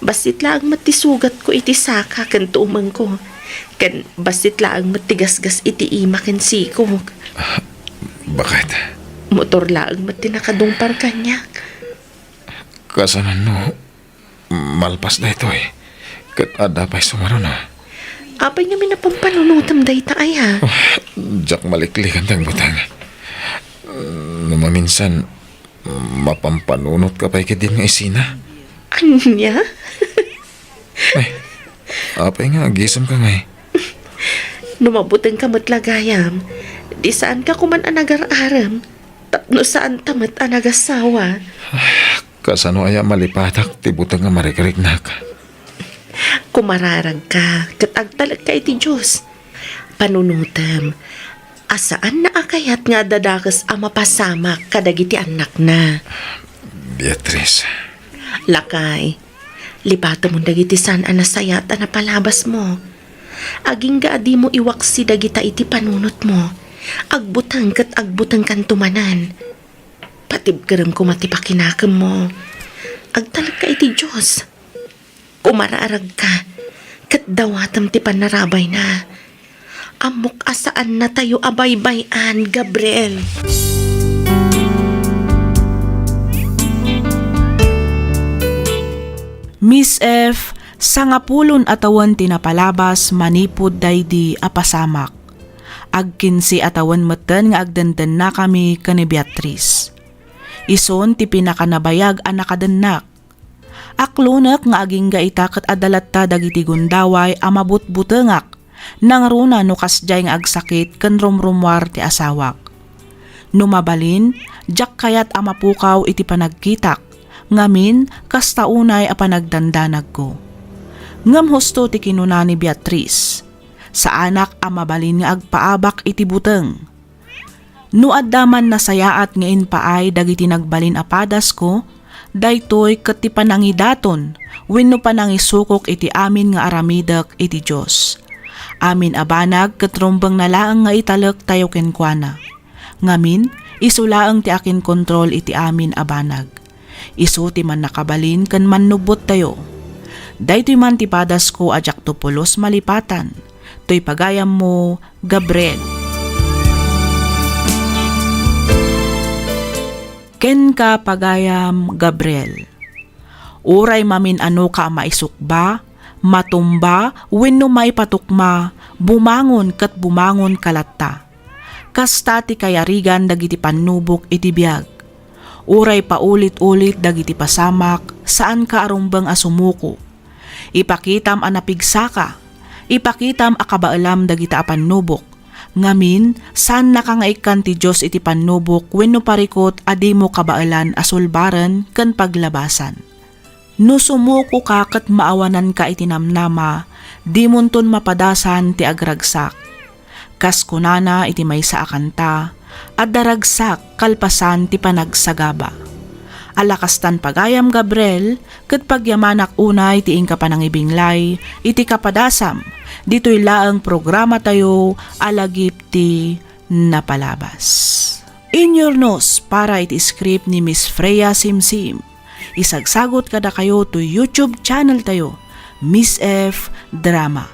Bassit laeng met ti sugatko iti saka ken tumengko. Ken bassit laeng met ti gasgas iti ima ken sikog. Bakit? Motor laeng met ti nakadungpar kaniak. Kasano no malpas daytoy ket adda pay sumaruno? Apay ngamin a pampanunotem dayta aya? Ah, diak maliklikan ti agbuteng. No maminsan, mapampanunot ka pay ketdin nga isina? Ania? Ay, apay nga agisem ka ngay? No mabuteng ka met la gayam, di saan ka kuman a nagar-arem, tapno saan ta met a nagasawa. Kasano aya malipatak ti buteng a marikriknak? Kumararag ka, ket agtalek ka iti Dios. Panunotem a saanna a kayat nga adda dakes a mapasamak kadagiti annakna. Beatriz. Lakay, lipatemon dagiti saan a nasayaat a napalabasmo. Agingga a dimo iwaksi dagita iti panunotmo. Agbuteng ket agbutengkanto manen. Patibkerem koma ti pakinakemmo. Agtalek ka iti Dios. Kumararag ka, ket dawatem ti pannarabayna. Ammok a saannatayo a baybay-an, Gabriel. Miss F, sangapulon a tawen ti napalabas manipud daydi a pasamak. Agkinse a tawen metten nga agdendennakami ken ni Beatriz. Isun ti pinakanabayag a nakadennak. Aklonek nga agingga ita ket adda latta dagiti gundaway a mabutbutengak, nangruna no kasdiay nga agsakit ken rumrummuar ti asawak. No mabalin, diak kayat a mapukaw iti panagkitak, ngamin, kasta unay a panagdandanagko. Ngem husto ti kinuna ni Beatriz, saanak a mabalin nga agpaabak iti buteng. No adda man nasayaat nga impaay dagiti nagbalin a padasko, daytoy ket ti panangidaton wenno panangisukok iti amin nga aramidek iti Dios. Amin a banag ket rumbengna laeng nga italektayo kenkuana. Ngamin, isu laeng ti akinkontrol iti amin a banag. Isu ti mannakabalin ken mannubbottayo. Daytoy man ti padasko a diakto pulos malipatan. Toy pagayammo, Gabriel. Kenka, pagayam, Gabriel. Uray mamin-anoka a maisukba, matumba, wenno maipatukma, bumangon ket bumangonka latta. Kasta ti kayarigan dagiti pannubok iti biag. Uray paulit-ulit dagiti pasamak, saanka a rumbeng a sumuko. Ipakitam a napigsaka. Ipakitam a kabaelam dagita a pannubok. Ngamin, saannaka nga ikkan ti Dios iti pannubok wenno parikut a dimo kabaelan a sulbaren ken paglabasan. No sumukoka ket maawananka iti namnama, dimonton mapadasan ti agragsak. Kas kunana iti maysa a kanta, adda ragsak kalpasan ti panagsagaba. Ala kastan pagayam, Gabriel, ket pagyamanak unay ti inka panangibinglay iti kapadasam ditoy laeng programatayo a Lagip ti Napalabas. Inyurnos para iti script ni Miss Freya Simsim. Isagsagot kadakayo to YouTube channel tayo, Miss F Drama.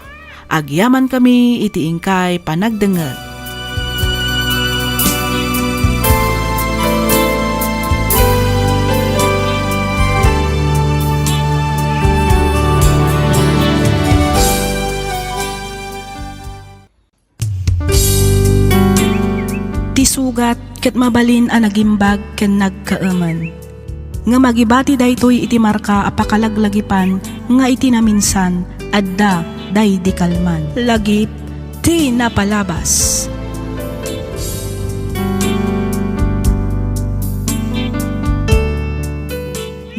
Agyamankami iti inkay panagdengngeg. Ti sugat ket mabalin a nagimbag ken nagkaemen. Ngem agibati daytoy iti marka a pakalaglagipan nga iti naminsan, adda daydi kalman. Lagip ti napalabas.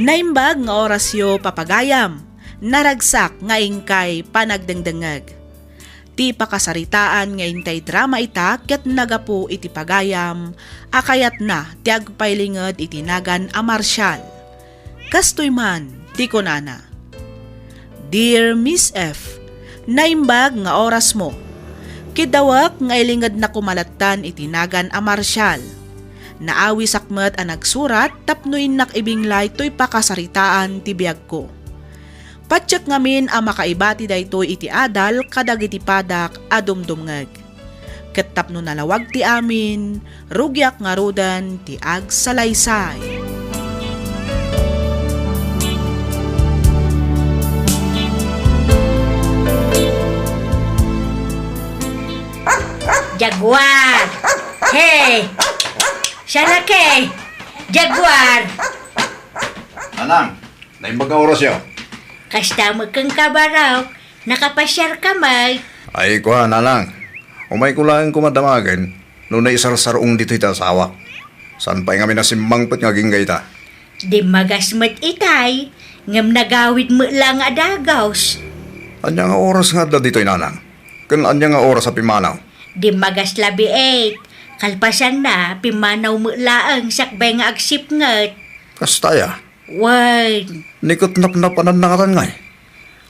Naimbag nga orasyo, papagayam. Naragsak nga inkay panagdengdengngeg. Ti pakasaritaan nga intay drama ita ket nagapu iti pagayam a kayatna ti agpailinged iti nagan a Marshall. Kastoy man ti kunana, "Dear Miss F, naimbag nga orasmo. Kiddawek nga ilingednak koma lattan iti nagan a Marshall. Naawisak met a nagsurat tapno innak ibinglay toy pakasaritaan ti biagko. Patiek ngamin a makaibati daytoy iti adal kadagiti padak a dumdumngeg. Ket tapno nalawag ti amin, rugiak ngaruden ti agsalaysay." Jaguar! Hey! Siya na kay! Jaguar! Nanang, naimbag nga orasyo. Kasta met kenka, Barok. Nakapasiarka met. Ay, kua, Nanang. Umayko laeng koma damagen no naisarsar-ong ditoy ti asawak. Saan pay ngamin a simmangpet nga agingga ita. Dimmagas met itay, ngem nagawid met la nga adagus. Ania nga oras nga adda ditoy, Nanang? Ken ania nga oras a pimmanaw? Dimmagas labi eight. Kalpasanna, pimmanaw met laeng sakbay nga agsipnget. Kasta aya? Wen. Ni ket napnapananna ngatan ngay?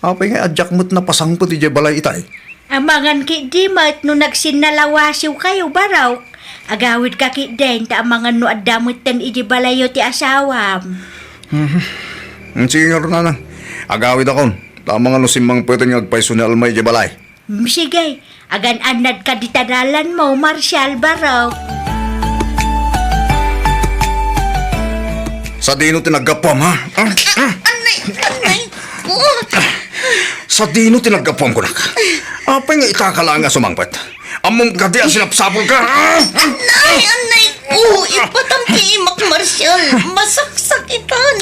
Apay nga a diak met napasangpet idiay balay itay? Amangan ketdi met no nagsinnalawasiwkayo, Barok. Agawidka ketdin ta amangan no adda metten idiay balayyo ti asawam. Mhm. Sige ngarud, Nanang. Agawidakon ta amangan no simmangpeten nga agpayso ni Alma idiay balay. Mm, sige, agan-annadka dita dalanmo, Marshall, Barok. Sadino ti naggapuam, ha? Ah, ah. Anay, anay. Oh. Sadino ti naggapuam, kunak? Apay nga ita ka laeng a sumangpet? Ammom kadi a sinapsapulka? Ah, ah. Anay, anay. Oh, ipatam ti imak, Marshall. Masaksakitan.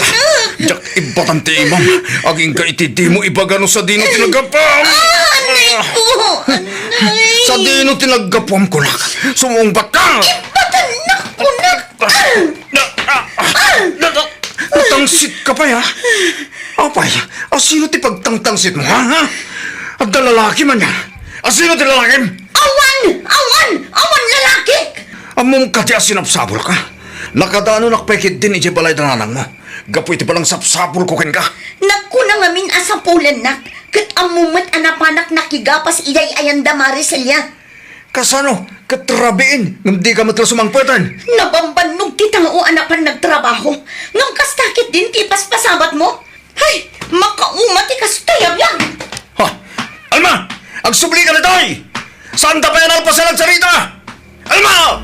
Diak ipatam ti imam. Agingga iti dimo ibaga no sadino ti naggapuam. Ah, anay ko. Anay. Sadino ti naggapuam, kunak? Sumungbat ka! Ipatannak, kunak. Natangsit ka pay, ha? Apay, asino ti pagtangtangsit mo, ha? Ha? Adda lalaki man, ha? Asino ti lalakim? Awan! Awan! Awan lalaki! Ammom kadi a sinapsapulka? Nakadanonak pay ketdin idiay balay da nanang mo. Gapu iti panangsapsapulko kenka. Nagkuna ngamin a sapulennak, ket ammom met a napanak nakigapas idiay ayan da Maricelia. Kasano? Ket rabiin, ngem dika met la sumangpeten. Nabambannog ti tao a napan nagtrabaho, ngem kasta ketdin ti ipaspasabatmo? Hay, makauma ti kastoy a biag! Ha? Alma! Agsublika ditoy! Saanta pay a nalpasen agsarita? Alma!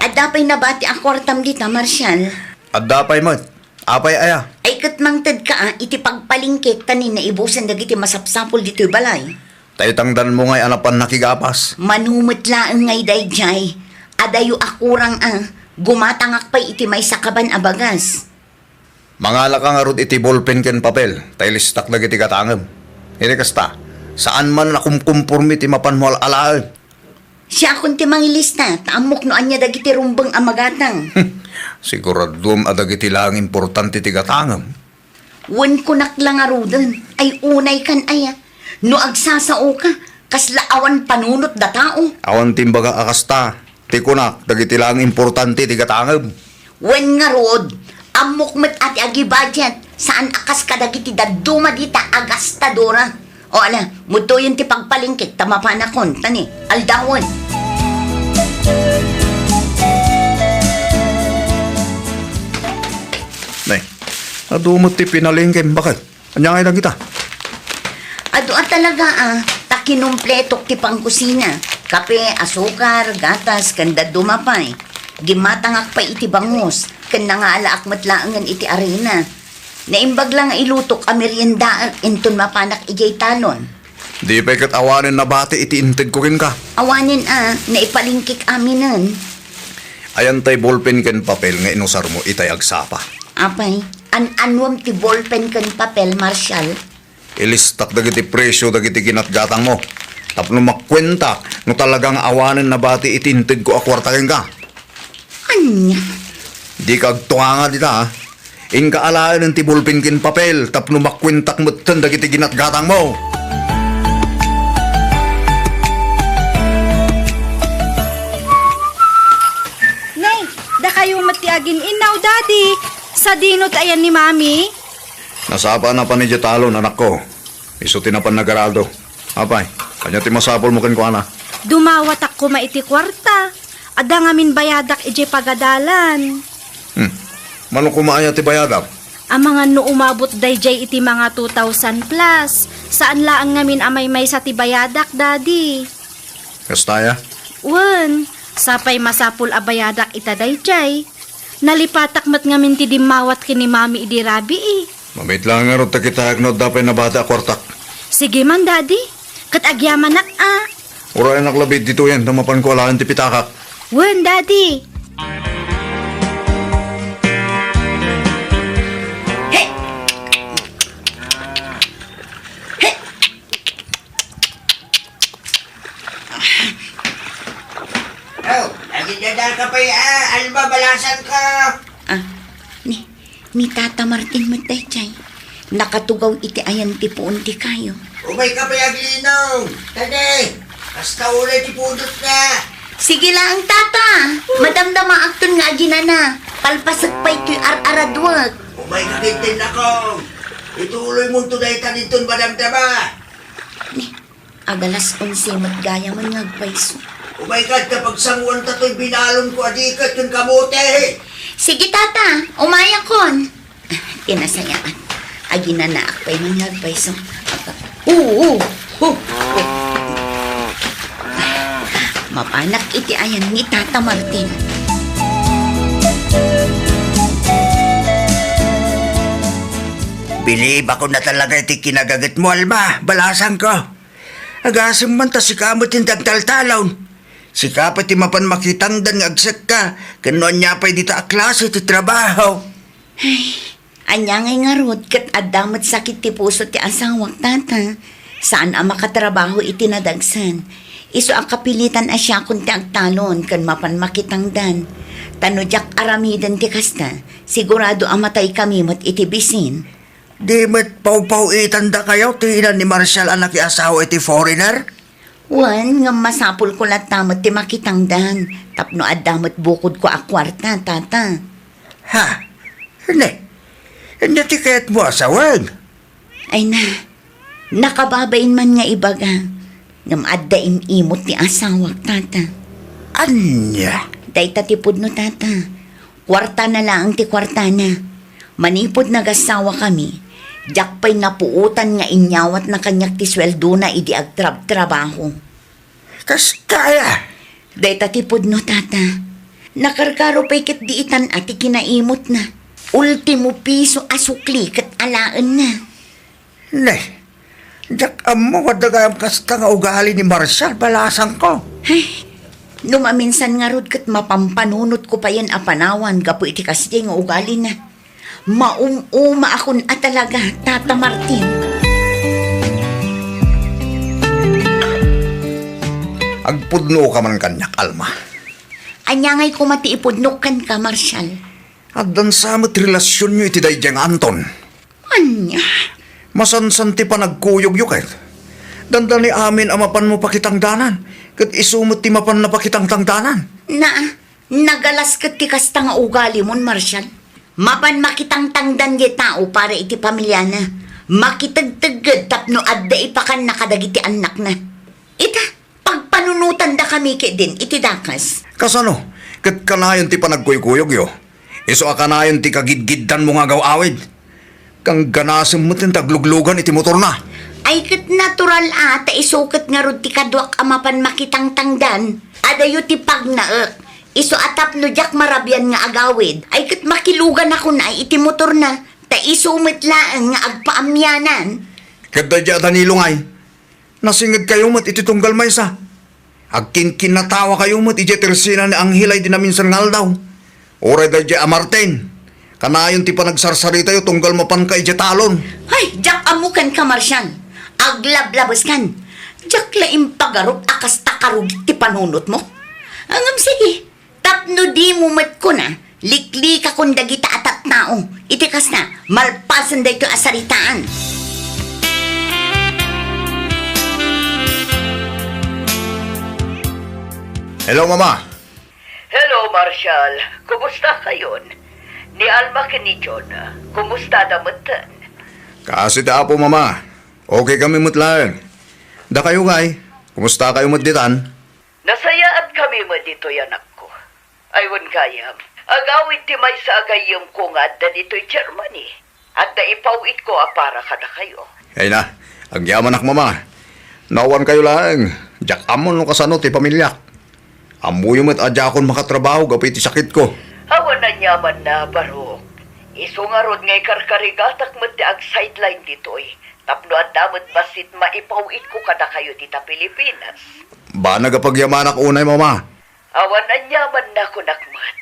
Adda pay nabati a kuartam dita, Marshall? Adda pay met. Apay aya? Ay, ket mangtedka a iti pagpalingkek ta ni naibusen dagiti masapsapul ditoy balay. Ta itangdanmo ngay a napan nakigapas. Mano met laeng ngay daydiay. Adayo a kurang a, gumatangak pay iti maysa kaban a bagas. Mangalaka ngarud iti bolpen ken papel, ta ilistak dagiti gatangem. Iti kasta, saan man a kumkumpormi ti mapanmo al-alaen. Siakon ti mangilista, ta ammok no ania dagiti rumbeng a magatang. Siguraduem a dagiti laeng importante ti gatangem. Wen, kunak la ngaruden, ay unay kan aya. No agsasaoka, kasla awan panunot da tao. Awan ti imbaga a kasta. Ti kunak, dagiti laeng importante ti gatangem. Wen ngarud, ammok met a ti agi-budget, saan a kas kadagiti dadduma dita a gastadora. O ala, mudtoyen ti pagpalingkik ta mapanakon, tani, aldawen. Nay, adu met ti pinalingkem, bakit? Ania ngay dagita? Adu a talaga a, ta kinumpletok ti pangkusina. Kape, asukar, gatas, ken dadduma pay. Gimmatangak pay iti bangus, ken nangaalaak met laengen iti arina. Naimbag la nga ilutok a meriendaek inton mapanak idiay talon. Di pay ket awanen nabati iti integko kenka. Awanen a, naipalingkik aminen. Ayan tay bolpen ken papel nga inusarmo itay agsapa. Apay, an-anuem ti bolpen ken papel, Marshal? Ilistak dagiti presio dagiti ginatgatangmo. Tapno makuentak no talaga nga awanen nabati iti integko a kuarta kenka. Ania? Dika agtunganga dita, ha? Inka alaen ti bolpen ken papel tapno makuentak metten dagiti ginatgatangmo. Nay, dakayo met ti agin-innaw, Daddy. Sadino ti ayan ni Mami? Nasapa na pan idiay talon, anakko. Isu ti napan nagarado. Apay, ania ti masapulmo kenkuana? Dumawatak koma iti kuarta. Adda ngamin bayadak idiay pagadalan. Hmm. Mano koma aya ti bayadak? Amangan no umabot daydiay iti mga two thousand plus. Saan laeng ngamin a maymaysa ti bayadak, Daddy. Kasta aya? Wen, sapay masapul a bayadak ita daydiay. Nalipatak met ngamin ti dimmawat ken ni Mami idi rabii. Mamit laeng ngarud ta kitaek no adda pay nabati a kuartak. Sige man, Daddy. Ket agyamanak a. Urayanak labi ditoyen ta mapanko alaen ti pitakak. Wen, Daddy. Hey! Hey! Oh, agidada ka pay, ah, Alma, balasan ka. Ah, ni, ni Tata Martin met daydiay. Nakatugaw iti ayan ti puon ti kayo. Umay ka pay aglinong. Tadi, basta ulay ti pudot na. Sige lang, Tata. Madamdamaakton nga aginana. Palpasek pay toy ar-araduek. Umay ka kintin, nakong. Ituloy mo to dayta dinton madamdama. Ni, Agalas onse met gayam nga agpayso. Umayka ta pagsanguanta toy binalonko a diket ken kamote. Sige, Tata, umayakon. Ti nasayaat, aginanaak pay nga agpayso. Oo, oo. Mapanak iti ayan ni Tata Martin. Bilibakon na talaga iti kinagagetmo, Alma. Balasangko. Agasem man ta sika met ti agtaltalon. Sika pay ti mapan makitangdan nga agsekka, ken no ania pay dita a klase ti trabaho. Ay, ania ngay ngarud ket adda met sakit ti puso ti asawak, Tata. Saan a makatrabaho iti nadagsen. Isu a kapilitan a siakon ti agtalon ken mapan makitangdan. Ta no diak aramiden ti kasta, sigurado a mataykami met iti bisin. Di met pawpaw-itandakayo ti ina ni Marshall a nakiasawa iti foreigner? Wen, ngem masapulko latta met ti makitangdan tapno adda met bukodko a kuarta, Tata. Ha? Ne? Ne ti kayatmo a sawen? Ay na, nakababain man nga ibaga, ngem adda im-imot ti asawak, Tata. Ania? Dayta ti pudno, Tata. Kuartana laeng ti kuartana. Manipud nagassawakami, diak pay napuotan nga inyawatna kaniak ti sueldona idi agtrabtrabaho. Kas kaya? Dayta ti pudno, Tata. Nakarkaro pay ket di itan a ti kinaimotna. Ultimo piso a sukli ket alaenna. Ne, diak ammo nga adda gayam kasta nga ugali ni Marshall, balasangko. Ay, no maminsan ngarud ket mapampanunotko payen a panawan gapu iti kasdiay nga ugalina. Maum-umaakon a talaga, Tata Martin. Agpudnoka man kaniak, Alma. Ania ngay koma ti ipudnok kenka, Marshal? Addan sa met relasionyo iti daydiay nga Anton. Ania? Masansan ti panagkuyogyo ket. Dandani amin a mapanmo pakitangdanan, ket isu met ti mapanna pakitangtangdanan. Na, nagalas ket ti kasta nga ugalimon, Marshal. Mapan makitangtangdan diay tao para iti pamiliana. Makitegtegged tapno adda ipakanna kadagiti annakna. Ita, pagpanunotandakami ketdin iti dakes. Kasano? Ket kanayon ti panagkuykuyogyo? Isu a kanayon ti kagidgiddanmo nga agaw-awid? Kangganasem met ti agluglugan iti motorna. Ay, ket natural a, ta isu ket ngarud ti kaduak a mapan makitangtangdan. Adayo ti pagnaek. Isu a tapno diak marabian nga agawid, ay ket makiluganakon ay iti motorna, ta isu met laeng nga agpaamianan. Ket daydiay a Danilo ngay, nasingedkayo met iti tunggal maysa. Agkinkinnatawakayo met idiay tersena ni Angel a idi naminsan nga aldaw. Uray daydiay a Martin, kanayon ti panagsarsaritayo tunggal mapanka idiay talon. Ay, diak ammo kenka, Marshal. Aglablabeskan. Diak la impagarup a kasta karugit ti panunotmo. Ngem sige, tapno dimo met kuna, liklikakon dagita a tattao iti kasta, malpasen daytoy a saritaan. Hello, Mama. Hello, Marshal. Kumusta kayon? Ni Alma ken ni John, kumusta da metten? Kaasi ti Apo, Mama. Okay kami met laeng. Dakayo ngay, kumusta kayo met ditan? Nasayaat kami met ditoy, anakko. Ay, wen gayam, agawid ti maysa a gayyemko nga adda ditoy Germany. Adda ipaw-itko a para kadakayo. Ay na, agyamanak, Mama. No awan kayo laeng, diak ammo no kasano ti pamiliak. Ammoyo met a diakon makatrabaho gapu iti sakitko. Awan aniamanna, Barok. Isu ngarud nga ikarkarigatak met ti ag-sideline ditoy, tapno adda met bassit maipaw-itko kadakayo dita Pilipinas. Banag a pagyamanak unay, Mama. Awan aniamanna, kunak met.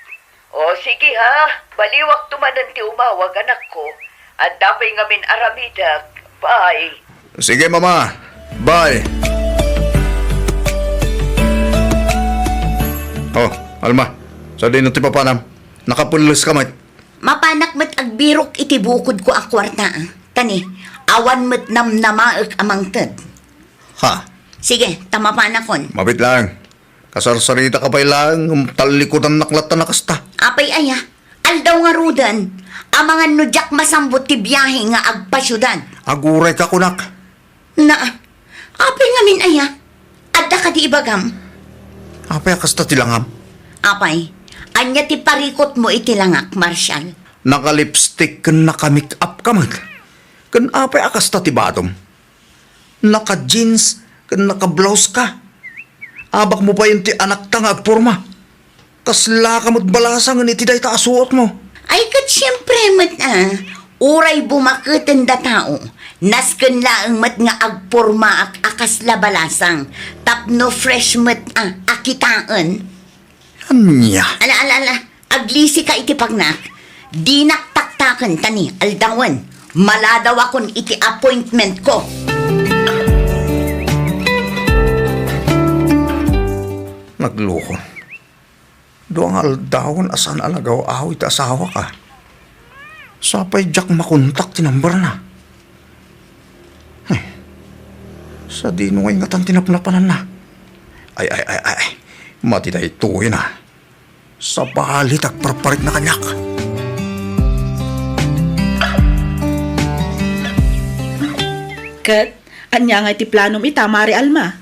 O, sige ha, baliwakto manen ti umawag, anakko. Adda pay ngamin aramidek. Bye. Sige, Mama. Bye. Oh, Alma, sadino ti papanam? Nakapelles ka met. Mapanak met agbirok iti bukodko a kuarta, ah. Tani, awan met namnamaek a mangted. Ha? Sige, ta mapanakon. Mabit laeng. Kasarsarita ka pay laeng, talikudannak latta na kasta. Apay aya, aldaw ngaruden, amangan no diak masambut ti biahe nga agpasiudad. Aguray ka kunak. Na, apay ngamin aya? Adda kadi ibagam? Apay a kasta ti langam? Apay, ania ti parikutmo iti langak, Marshal? Naka-lipstick ken naka-make-up ka met. Ken apay a kasta ti badom? Naka-jeans ken naka-blouse ka. Abakmo payen ti anakta nga agporma. Kasla ka met balasangen iti dayta a suotmo. Ay, ket siempre met, ah, uray bumaketen da tao, nasken laeng met nga agpormaak a kasla balasang, tapno fresh met, ah, a kitaen. Ania? Ala, ala, ala. Aglisi ka iti pagnak. Dinak taktaken, tani aldawen, maladawakon iti appointment ko. Nagloko. Dua nga aldawen a saan a nagaw-awid ti asawak. Sapay diak makontak ti numberna. Ay, sadino nga ingatan ti napnapananna? Ay, ay, ay, ay, ay. Madi daytoyen a. Sabali ti agparparikna kaniak. Ket, ania ngay ti planom ita, Mare Alma?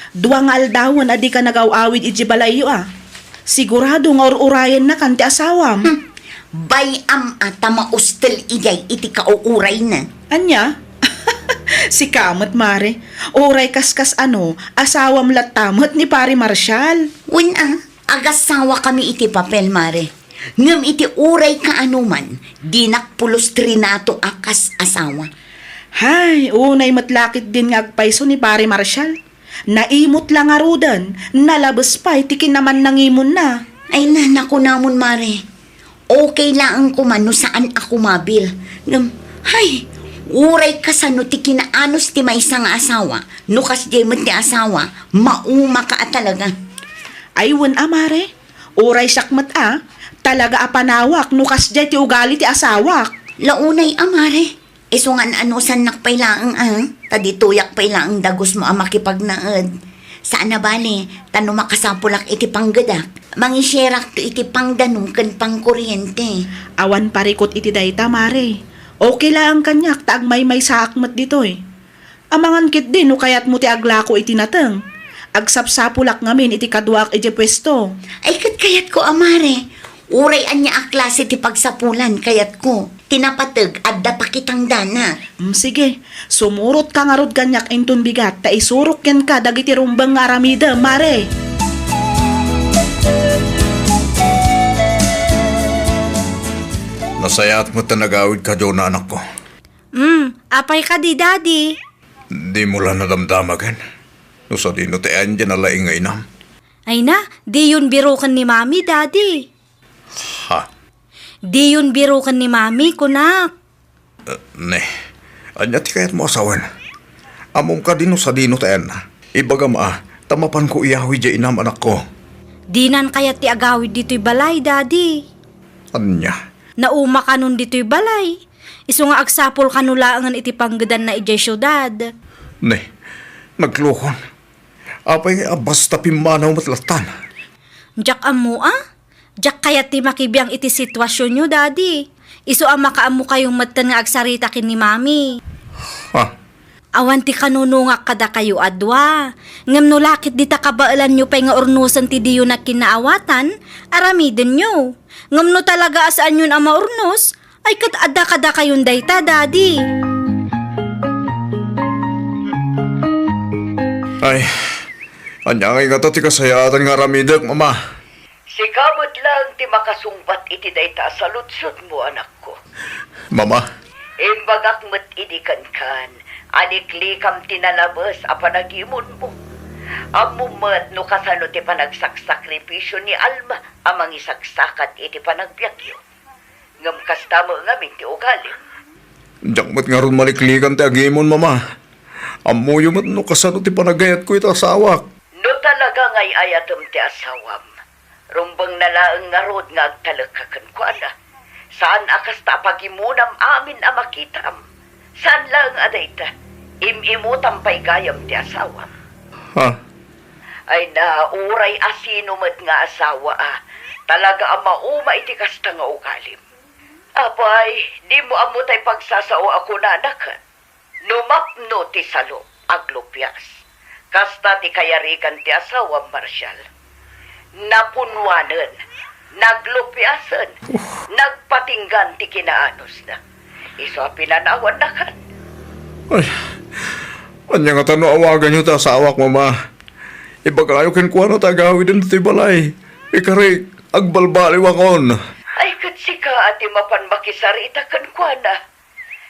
Dua nga aldawen a dika nagaw-awid idiay balayyo a. Sigurado nga ur-urayennakan ti asawam. Hmm. Bay-am a ta maustel idiay iti kauurayna. Ania? Sika met, Mare. Uray kaskas ano, asawam latta met ni Pare Marshal. Wen a, agasawakami iti papel, Mare. Ngem iti uray kaanoman, dinak pulos trinato a kas asawa. Hay, unay met la ketdin nga agpayso ni Pare Marshal. Naimut la ngaruden, nalabes pay ti kinamannangimonna. Ay na, nakunamon, Mare. Okay laeng koma no saan a kumabil. Ngem, hay, uray kasano ti kinaanus ti maysa nga asawa, no kasdiay met ti asawa, mauma ka a talaga. Ay, wen a, mare. Uray siak met a, talaga a panawak no kasdiay ti ugali ti asawak. Launay a, mare. Isu nga an-anusannak pay laeng a, ta ditoyak pay laeng dagusmo a makipagnaed. Saan a bale, ta no makasapulak iti panggedak, mangisierakto iti pangdanum ken pangkuriente. Awan parikut iti dayta, mare. Okay laeng kaniak ta agmaymaysaak met ditoy. Amangan ketdi no kayatmo ti aglako iti nateng. Agsapsapulak ngamin iti kaduaak idiay puesto. Ay, ket kayatko a, mare. Uray ania a klase ti pagsapulan, kayatko. Ti napateg, adda pakitangdanak. Mm, sige. Sumurotka ngarud kaniak inton bigat ta isurok kenka dagiti rumbeng nga aramidem, mare. Nasayaat met ta nagawidka, Jonah, anakko. Mm, apay kadi, Daddy? Dimo la nadamdamagen no sadino ti ayan diay nalaing nga inam? Ay na, diyon biroken ni Mami, Daddy. Ha? Diyon biroken ni Mami, kunak. Eh, ne, ania ti kayatmo a sawen? Ammom kadi no sadino ti ayanna? Ibagam a, ta mapanko iyawid diay inam, anakko. Dinan kayat ti agawid ditoy balay, Daddy. Ania? Nauma kanon ditoy balay. Isu nga agsapul kano laengen iti panggedanna idiay siudad. Ne, naglukon. Apay nga basta pimmanaw met lattan? Diak ammo a. Diak kayat ti makibiang iti situasionyo, Daddy. Isu a makaammokayo metten nga agsarita ken ni Mami. Ha? Awan ti kanunungak kadakayo a dua. Ngem no lakit dita kabaelanyo pay nga urnosen ti diyo nagkinnaawatan, aramidenyo. Ngem no talaga a saanyon a maurnos, ay ket adda kadakayon dayta, Daddy. Ay, ania ngay ngata ti kasayaatan nga aramidek, Mama? Sika met laeng ti makasungbat iti dayta a saludsodmo, anakko. Mama. Imbagak met idi kenkan a liklikam ti nalabes a panagimonmo. Ammom met no kasano ti panagsaksakripisio ni Alma a mangisaksakat iti panagbiagyo. Ngem kasta met ngamin ti ugalim. Diak met ngarud maliklikan ti agimon, Mama. Ammoyo met no kasano ti panagayatko iti asawak. No talaga nga ay-ayatem ti asawam, rumbengna laeng ngarud nga agtalekka kenkuana. Saan a kasta a pagimonam amin a makitam. Saan laeng a dayta, im-imutam pay gayam ti asawam. Ha? Ay na, uray asino met nga asawa a talaga a mauma iti kasta nga ugalim. Apay, dimo ammo tay pagsasao a kunana ket, "No mapno ti salo, aglupias." Kasta ti kayarigan ti asawam, Marshal. Napunwanen, naglupiasen, nagpatinggan ti kinaanusna. Isu a pinanawannakan. Ay, ania ngata no awaganyo ti asawak, Mama? Ibagayo kenkuana ta agawiden ditoy balay. Ikarik, agbalbaliwakon. Ay, ket sika a ti mapan makisarita kenkuana.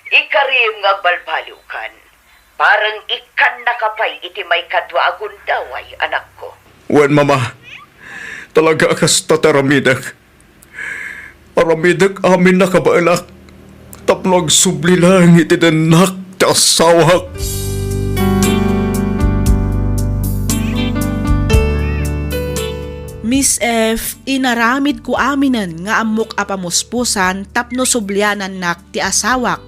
Ikarim nga agbalbaliwkan. Parang ikkannaka pay iti maikadua a gundaway, anakko. Wen, Mama. Talaga a kasta ti aramidek. Aramidek amin a kabaelak tapno agsubli laeng iti dennak ti asawak. Miss F, inaramidko aminen nga ammok a pamuspusan tapno sublianannak ti asawak,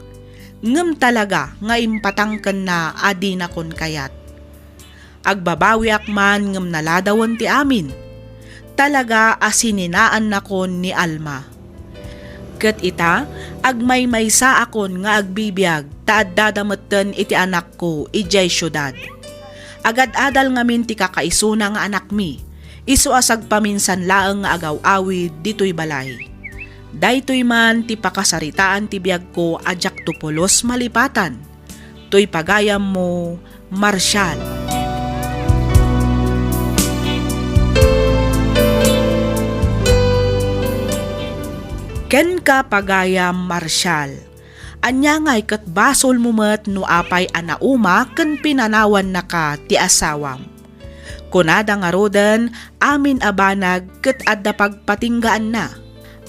ngem talaga nga impatangkenna a dinakon kayat. Agbabawiak man ngem naladawen ti amin. Talaga a sininaannakon ni Alma. Ket ita, agmaymaysaakon nga agbibiag ta addada metten iti anakko idiay siudad. Agad-adal ngamin ti kakaisuna nga anakmi, isu a sagpaminsan laeng nga agaw-awid ditoy balay. Daytoy man ti pakasaritaan ti biagko a diakto pulos malipatan. Toy pagayammo, Marshall. Kenka, pagayam Marshall, ania ngay ket basolmo met no apay a nauma ken pinanawannaka ti asawam? Kunada ngaruden, amin a banag ket adda pagpatinggaanna.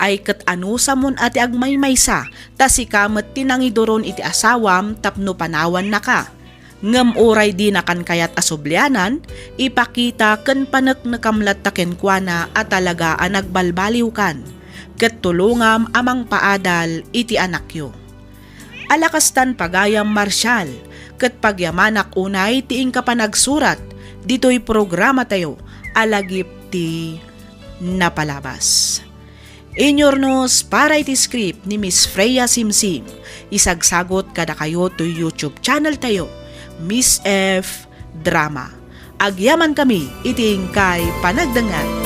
Ay ket anusamon a ti agmaymaysa, ta sika met ti nangiduron iti asawam tapno panawannaka. Ngem uray dinakan kayat a sublianan, ipakita ken paneknekam latta kenkuana a talaga a nagbalbaliwkan, ket tulongam a mangpaadal iti anakyo. Alakastan pagayam Marshall, ket pagyamanak unay ti inka panagsurat ditoy programatayo a lagip ti napalabas. Inyurnos para iti script ni Miss Freya Simsim. Isagsagot kadakayo toy YouTube channel tayo, Miss F Drama. Agyaman kami iti inkay panagdengngeg.